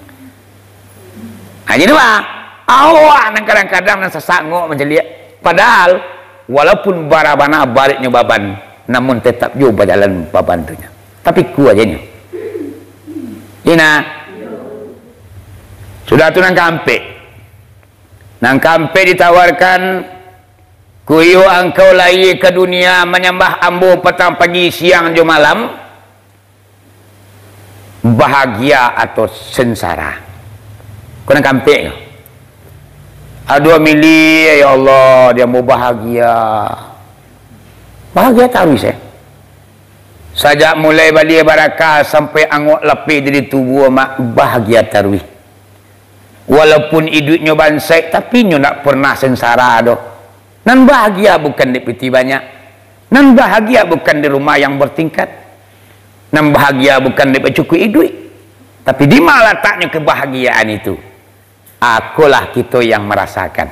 Ha, jadi, Pak, awak nan kadang-kadang nan sasak angok mancaliak. Padahal, walaupun bara bana bareknyo baban, namun tetap juo bajalan baban tu nyo. Tapi kuat je nyo. Ina. Sudah tu nan kaampek. Nan kaampek ditawarkan, Kuyo angkau lahia ka dunia manyambah Ambo patang pagi, siang jo malam, bahagia atau sengsara? Ko nan kaampek ko. Aduh, miliah, ya Allah, di ambo bahagia. Bahagia taruih, eh. Sajak mulai balia baraka sampai angok lapeh dari tubuah, mak, bahagia taruih. Walaupun iduiknyo bansaik, tapi nyo ndak pernah sengsara doh. Nan bahagia bukan dek pitih banyak. Nan bahagia bukan di rumah yang bertingkat. Nan bahagia bukan dek bacukuik iduik. Tapi di ma lataknyo kebahagiaan itu? Akolah kito yang marasakan.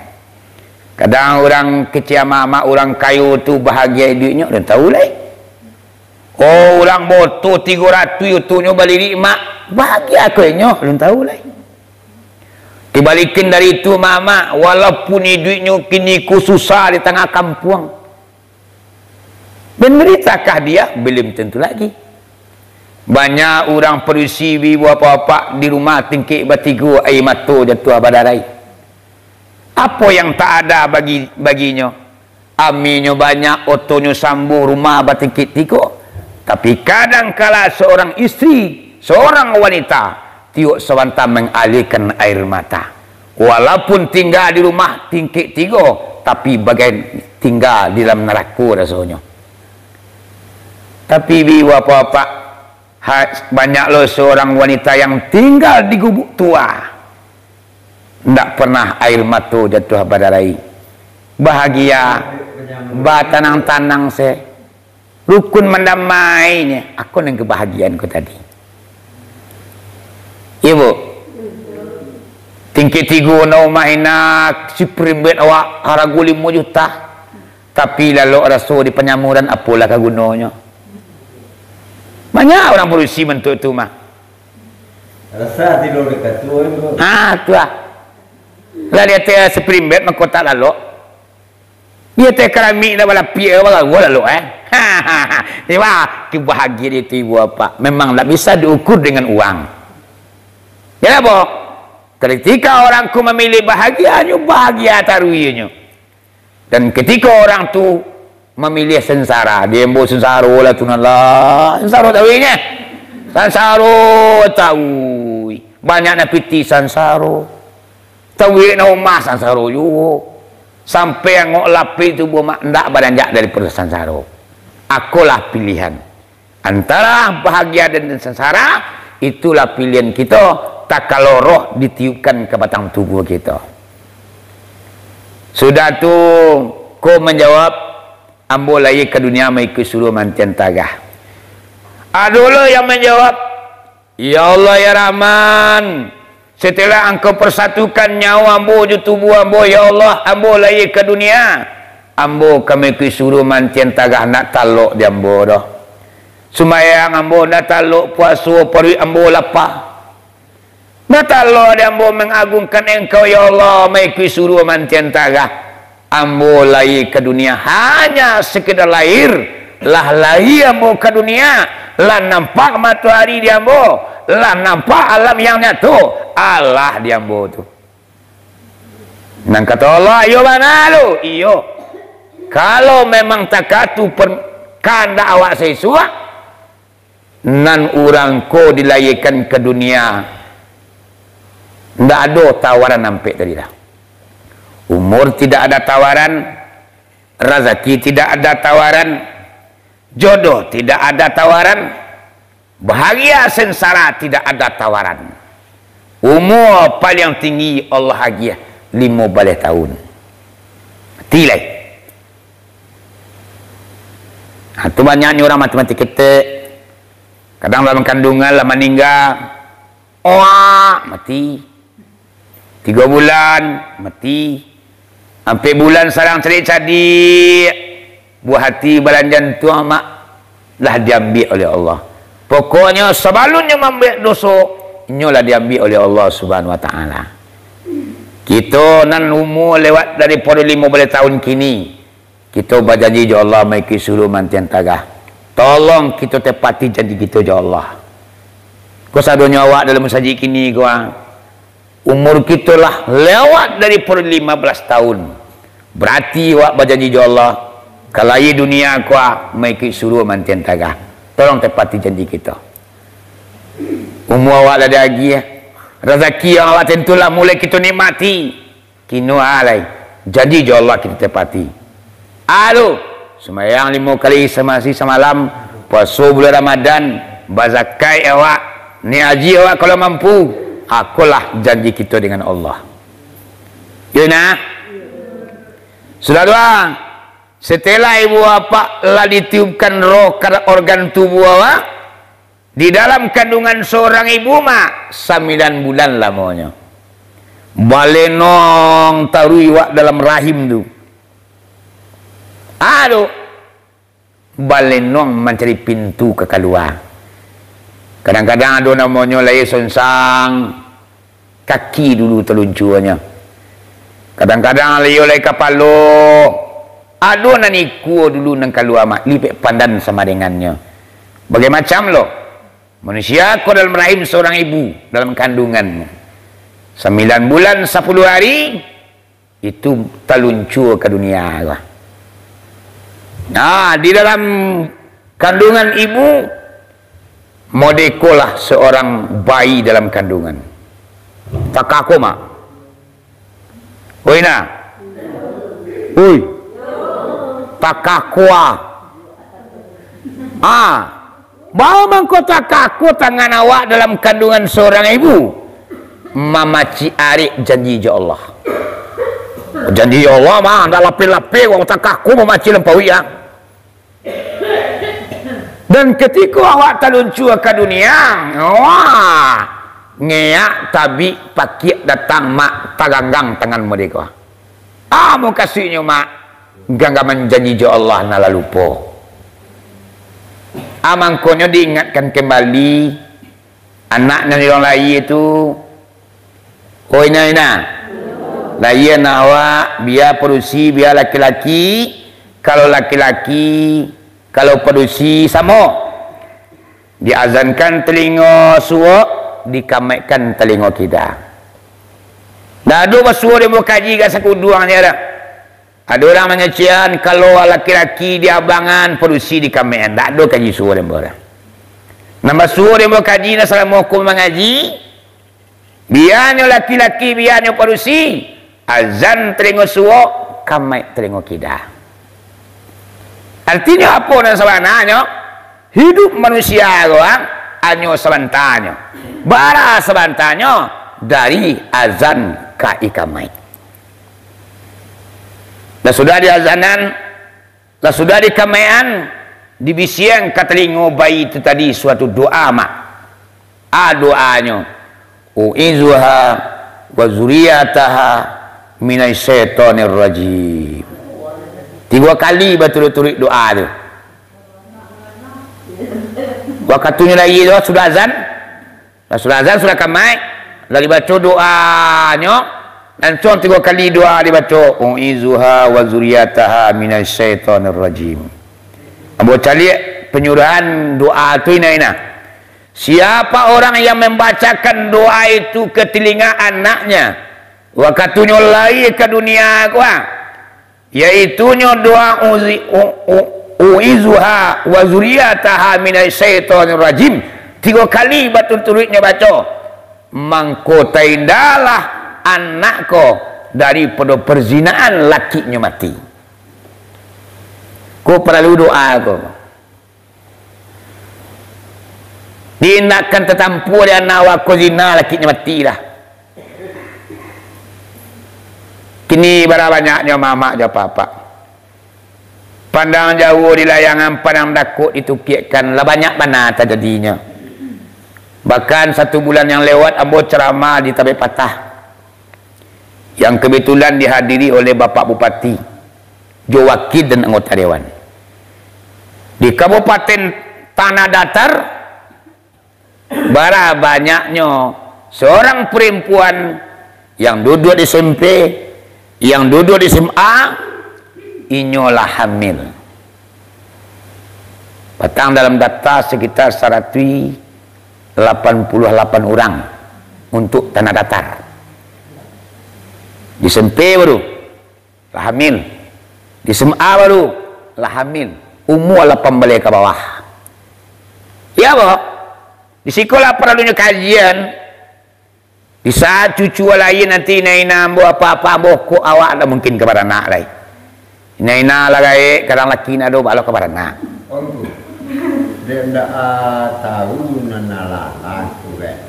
Kadang urang kecek amak-amak, urang kayo tu bahagia iduiknyo, alun tahu lai. Oh, urang baoto tigo ratuih otonyo balirik, mak, bahagia ko inyo, alun tahu lai. Kibalikan dari itu, mak, walaupun iduiknyo kini ko susah di tangah kampuang, menderitakah dia? Belum tentu lagi. Banyak urang padusi, ibu-ibu, apak-apak, di rumah tingkek batigo, aia mato jatuah badarai. Apo yang tak ada bagi, baginyo? Aminyo banyak, otonyo sambuah, rumah batingkek tigo. Tapi kadang kala seorang istri, seorang wanita, tiok sabanta mangalihkan air mata. Walaupun tingga di rumah tingkek tigo, tapi bagai tingga di dalam narako rasonyo. Tapi, ibu-ibu, apak-apak, ha, banyak lo seorang wanita yang tinggal di gubuk tua. Ndak pernah air mato jatuah badarai. Bahagia, batanang-tanang se. Rukun mandamai ni, ako nan kabahagiaan ko tadi. Iyo, Bu? Tingkek tigo na umah inak, spring bed awak harago limo juta. Tapi lalok raso di panyamuran, apolah ka gunonyo? Banyak urang padusi bantuak tu mah. Rasa tidur dekat tu, Bu. Ha, tu lah. Lah di ateh spring bed mako tak lalok. Di ateh karamik dah balapiak, bagaruah lalok, eh. Jadi, wah, tu bahagia itu ibu bapak. Memang tak bisa diukur dengan uang. Ya, boh? Ketika orang ko mamilih bahagianyo, bahagia taruihnyo. Dan ketika orang tu mamilih sengsara, di ambo sengsaro lah tu nan lah. Sengsaro taruihnyo. Sengsaro taruih. Banyak nan pitih sengsaro. Tauik na umah sansaro juo. Sampai angok lapeh tubuah mak ndak baranjak dari perut sansaro. Akolah pilihan. Antara bahagia dan sansara, itulah pilihan kito, takalo roh ditiupkan ka batang tubuah kito. Sudah tu, ko manjawab, ambo lahia ka dunia maikuik suruah mantian tagah. Ado lo yang manjawab, Ya Allah, ya Rahman, setelah Angkau persatukan nyawa ambo jo tubuah ambo, ya Allah, ambo lahia ka dunia, ambo ka maikuik suruah mantian tagah, ndak talok di ambo doh. Sumbayang ambo ndak talok, puaso paruik ambo lapa. Ndak talok di ambo mangagungkan Engkau, ya Allah, maikuik suruah mantian tagah. Ambo lahia ka dunia hanya sekedar lahir. Lah lahia ambo ka dunia, lah nampak matoari di ambo, lah nampak alam yang nyato, alah di ambo tu. Nan kato Allah, iyo bana tu, iyo. Kalau memang takatu per-, kandak awak saisuak, nan urang ko dilahiakan ka dunia, ndak ado tawaran ampek tadi lah. Umur tidak ada tawaran, razaki tidak ada tawaran, jodoh tidak ada tawaran, bahagia sengsara tidak ada tawaran. Umur paling tinggi Allah agiah limo baleh tahun. Mati lai. Ha, tu banyaknyo urang mati-mati ketek. Kadang dalam kandungan lah maningga. Oak, mati. Tigo bulan, mati. Ampek bulan sadang cadik-cadik. Buah hati balanjan tu amak lah diambiak oleh Allah. Pokoknyo, sabalunnyo mambuek doso, inyo lah diambiak oleh Allah Subhanahu Wa Taala. Kito nan umur lewat daripado limo baleh tahun kini, kito bajanji jo Allah maikuik suruah mantian tagah. Tolong kito tepati janji kito jo Allah. Ko sadonyo awak dalam musajik kini ko, ah, umur kito lah lewat daripado lima belas tahun. Barati awak bajanji jo Allah, ka lahia dunia ko, ah, maikuik suruah mantian tagah. Tolong tepati janji kito. Umur awak lah diagiah, razaki yang awak tentu lah mulai kito nikmati. Kini a lai, janji jo Allah kito tepati. A tu, sumbayang limo kali sahari samalam, puaso bulan Ramadan, bazakaik awak, naiak haji awak kalau mampu, akolah janji kito dengan Allah. Yo nah. Sudah tu, ah, setelah ibu bapak lah ditiupkan roh ka organ tubuah awak, di dalam kandungan saurang ibu, mak, sambilan bulan lamonyo. Balenong taruih wak dalam rahim tu. Aduh. Balenong mancari pintu ka kalua. Kadang-kadang ado namonyo lahia sonsang, kaki dulu taluncuanyo. Kadang-kadang lahia lai kapalo, ado nan ikua dulu nan kalua, mak, lipek pandan sama dengannyo. Bagai macam lo, manusia ko dalam rahim saurang ibu, dalam kandungan, sambilan bulan sapuluah hari, itu taluncua ka dunia ko. Nah, di dalam kandungan ibu, modeko lah seorang bayi dalam kandungan. Takako, mak. Oi, nah. Oi. Takako, ah. Ah. Baa mangko takako tangan awak dalam kandungan saurang ibu? Mamacik arek janji jo Allah. Janji jo Allah mah, ndak lapeh-lapeh wak takako mamacik lampauik, ah. Dan katiko awak taluncua ka dunia, wah, ngeak tabik pakiak datang mak taganggang tangan merdeka. Ah, mukasuiknyo mak, ganggaman janji jo Allah nan lah lupo. Ah, mangkonyo diingatkan kembali, anak nan urang lahia tu, oh, ina, ina. Lahia anak awak, bia padusi, bia laki-laki. Kalau laki-laki, kalau padusi, samo. Diazankan talingo suok, dikamaikkan talingo kida. Ndak ado basuo dek ambo kaji ka sakuduang je dah. Ado urang mangecekan, kalau laki-laki di abangan, padusi di kamean. Ndak ado kaji suo dek ambo dah. Nan basuo dek ambo kaji, nan salamo ko mangaji, bianyo laki-laki, bianyo padusi, azan talingo suok, kamaik talingo kida. Artinyo apo nan sabananyo? Hiduik manusia ko, ah, hanyo sabantanyo. Bara sabantanyo dari azan ka ikamaik. Lah sudah diazanan, lah sudah dikamaikan, dibisiang ka talingo bayi tu tadi suatu doa, mak. A doanyo, "U'izuha wa zuriyataha minasy syaitonir rajim." Tigo kali baturuik-turuik doa tu. Wakatunyo lahia tu sudah azan, lah sudah azan, sudah kamaik, lah dibaco doanyo, langsung tigo kali doa dibaco, "U'izuha wa zuriyataha minasy syaitonir rajim." Ambo caliak panyuruhan doa tu, ina-ina. Siapa orang yang membacakan doa itu ke telinga anaknya, wakatunyo lahia ka dunia ko, ah, yaitunyo doa uzi-, u-, u-, "U'izuha wa zuriyataha minasy syaitonir rajim," tigo kali baturuik-turuiknyo baco, mangko taindalah anak ko daripado perzinaan, lakiknyo mati. Ko paralu doa ko. Di indak ka tatampuah dek anak awak ko zina, lakiknyo mati lah. Kini bara banyaknyo mamak jo apak-apak. Pandang jauah di layangan, pandang dakek di tukiakkan, lah banyak bana tajadinyo. Bahkan satu bulan yang lewat ambo ceramah di Tabek Patah, yang kebetulan dihadiri oleh Bapak Bupati, jo wakil dan anggota dewan. Di Kabupaten Tanah Datar, bara banyaknyo seorang perempuan yang duduak di S M P, yang duduak di S M A, inyo lah hamil. Patang dalam data sekitar saratuih lapan puluah lapan urang untuk Tanah Datar. Di S M P baru lah hamil. Di S M A baru lah hamil. Umua lapan baleh ka bawah. Iyo, boh. Di siko lah paralunyo kajian. Di saat cucu lahia nanti, ina-ina ambo, apak-apak ambo, kok awak ndak mungkin ka baranak lai. Ina-ina lah gaek, kadang laki ndak ado, baa lo ka baranak. Ongko. Dek ndak, ah, tahu nan alah-alah tu, kan.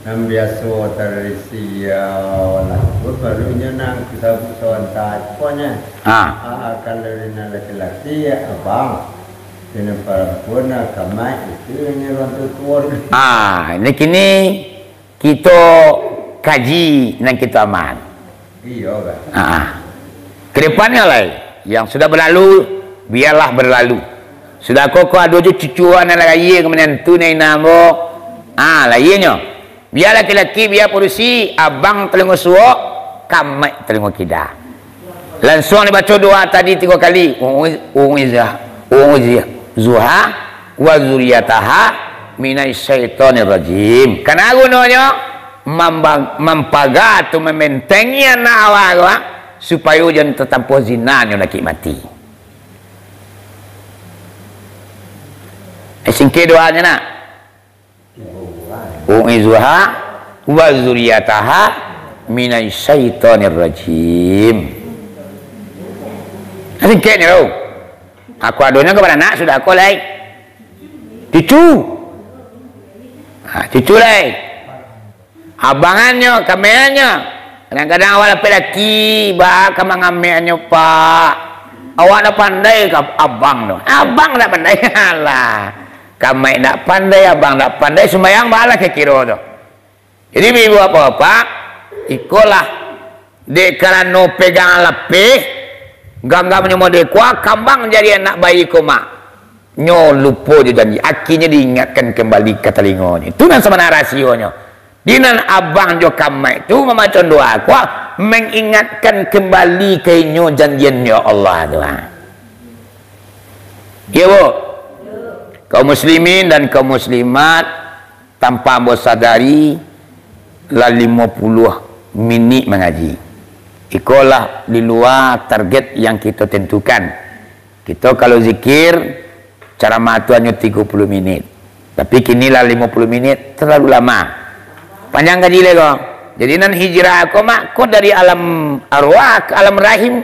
Nan biaso tradisi, ah, lah, baru nyo nang kita sontak, pokoknyo. Ah. Ah, kalau dek nan laki-laki, ya, abang. Dek nan parampuan, ah, kamaik, itu nan urang tuo-tuo. Ah, ini kini kito kaji nan kito aman. Iyo, kan? Ha. Kedepannyo lai, yang sudah berlalu, biarlah berlalu. Sudah ko, ko ado jo cucuan nan lahia, kemudian tu nan ina ambo. Ha, lahianyo. Bia laki-laki, bia padusi, abang talingo suok, kamaik talingo kida. Lansuang dibaco doa tadi tigo kali. U'uz-, u'izah-, u'izah-, zuha wa zuriyataha minasy syaitonir rajim. Kana gunonyo mamba-, mampaga tu, mambentengi anak awak tu, ah, supayo jan tatampuah zinanyo lakik mati. Eh, singkek doanyo nak. U'izuha wa zuriyataha minasy syaitonir rajim. Singkeknyo tu. Aku adonyo ka baranak sudah ko lai. Cucu. Ha, cucu lai. Abangannyo, kameannyo. Kadang-kadang awak dapek laki, ba ka mangameannyo, Pak. Awak dak pandai ka abang tu. Abang dak pandai. Alah. Kamaik ndak pandai, abang ndak pandai, sumbayang baa lah kiro-kiro tu. Jadi, ibu bapak-bapak, ikolah, dek karano pegang lapeh, ganggahnyo mode kua, kambang jari anak bayi ko, mak. Nyo lupo jo janji, akhirnyo diingatkan kembali ka talingonyo. Itu nan sabana rasionyo. Di nan abang jo kamaik tu mamacon doa, kua mengingatkan kembali ka inyo janjian jo Allah tu, ha. Iyo, Bu? Kaum muslimin dan kaum muslimat, tanpa ambo sadari, lah limo puluah minik mangaji. Ikolah di lua target yang kito tentukan. Kito kalau zikir, caramah tu hanyo tigo puluah minit. Tapi kini lah limo puluah minit, terlalu lama. Panjang kaji lai ko. Jadi nan hijrah ko, mak, ko dari alam arwah ka alam rahim.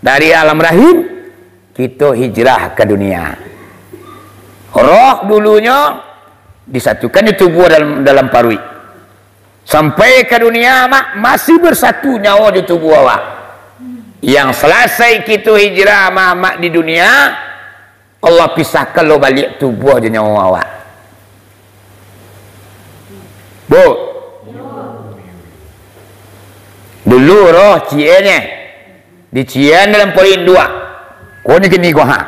Dari alam rahim, kito hijrah ka dunia. Roh dulunyo disatukan di tubuah dalam, dalam paruik. Sampai ka dunia, mak, masih bersatu nyawo di tubuah awak. Yang salasai kito hijrah, mak, mak, di dunia, Allah pisahkan lo baliak tubuah jo nyawo awak. Bu, dulu roh cieknyo, diciek dalam paruik induak. Ko nyo kini ko, ha.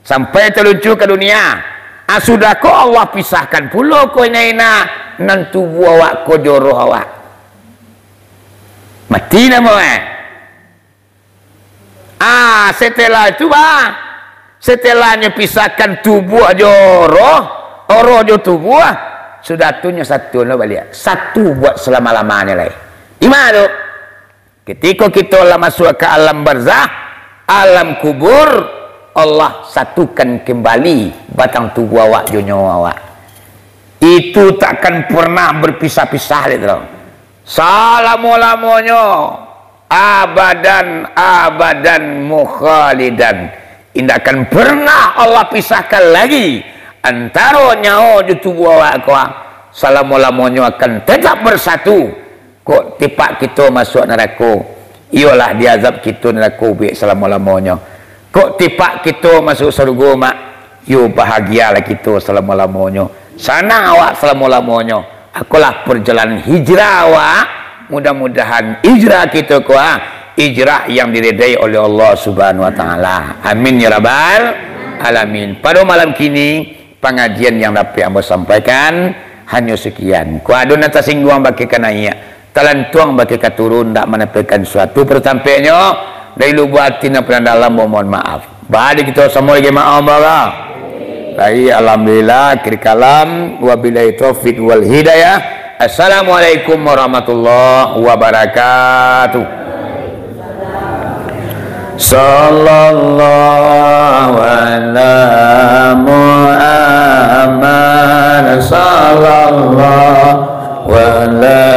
Sampai taluncu ka dunia. Ah, sudah ko Allah pisahkan pulo ko ina-ina nan tubuah awak ko jo roh awak. Mati namo, eh? Ah, setelah itu, bah, setelah nyo pisahkan tubuah jo roh, roh jo tubuah, sudah tu nyo satu lo baliak. Satu buat selama-lamanyo lai. Di ma tu? Ketiko kito lah masuak ka alam barzah, alam kubur, Allah satukan kembali batang tubuah awak jo nyawa awak. Itu takkan pernah berpisah-pisah, lihat tu. Salamo-lamonyo, abadan, abadan, mukhalidan. Indak akan pernah Allah pisahkan lagi antaro nyawo jo tubuah awak ko, salamo-lamonyo akan tetap bersatu. Kok tipak kito masuak narako, iyolah diazab kito narako ubek salamo-lamonyo. Kok tipak kito masuak sarugo, mak, yo bahagialah kito salamo-lamonyo. Sanang awak salamo-lamonyo. Akolah perjalanan hijrah awak. Mudah-mudahan hijrah kito ko, ah, hijrah yang diredai oleh Allah Subhanahu wa Taala. Amin ya rabbal alamin. Pada malam kini, pangajian yang dapek ambo sampaikan hanyo sekian. Kok ado nan tasingguang bakeh ka naiak, talantuang bakeh ka turun, ndak manampekan suatu pado tampeknyo, dari lubuk ati nan paling dalam mohon maaf. Baa di kito samo lagi maaf, ambo lah. Baik, alhamdulillah, akhir kalam, wabillahi taufik wal hidayah. Assalamualaikum warahmatullahi wabarakatuh. Sallallahu ala Muhammad, sallallahu ala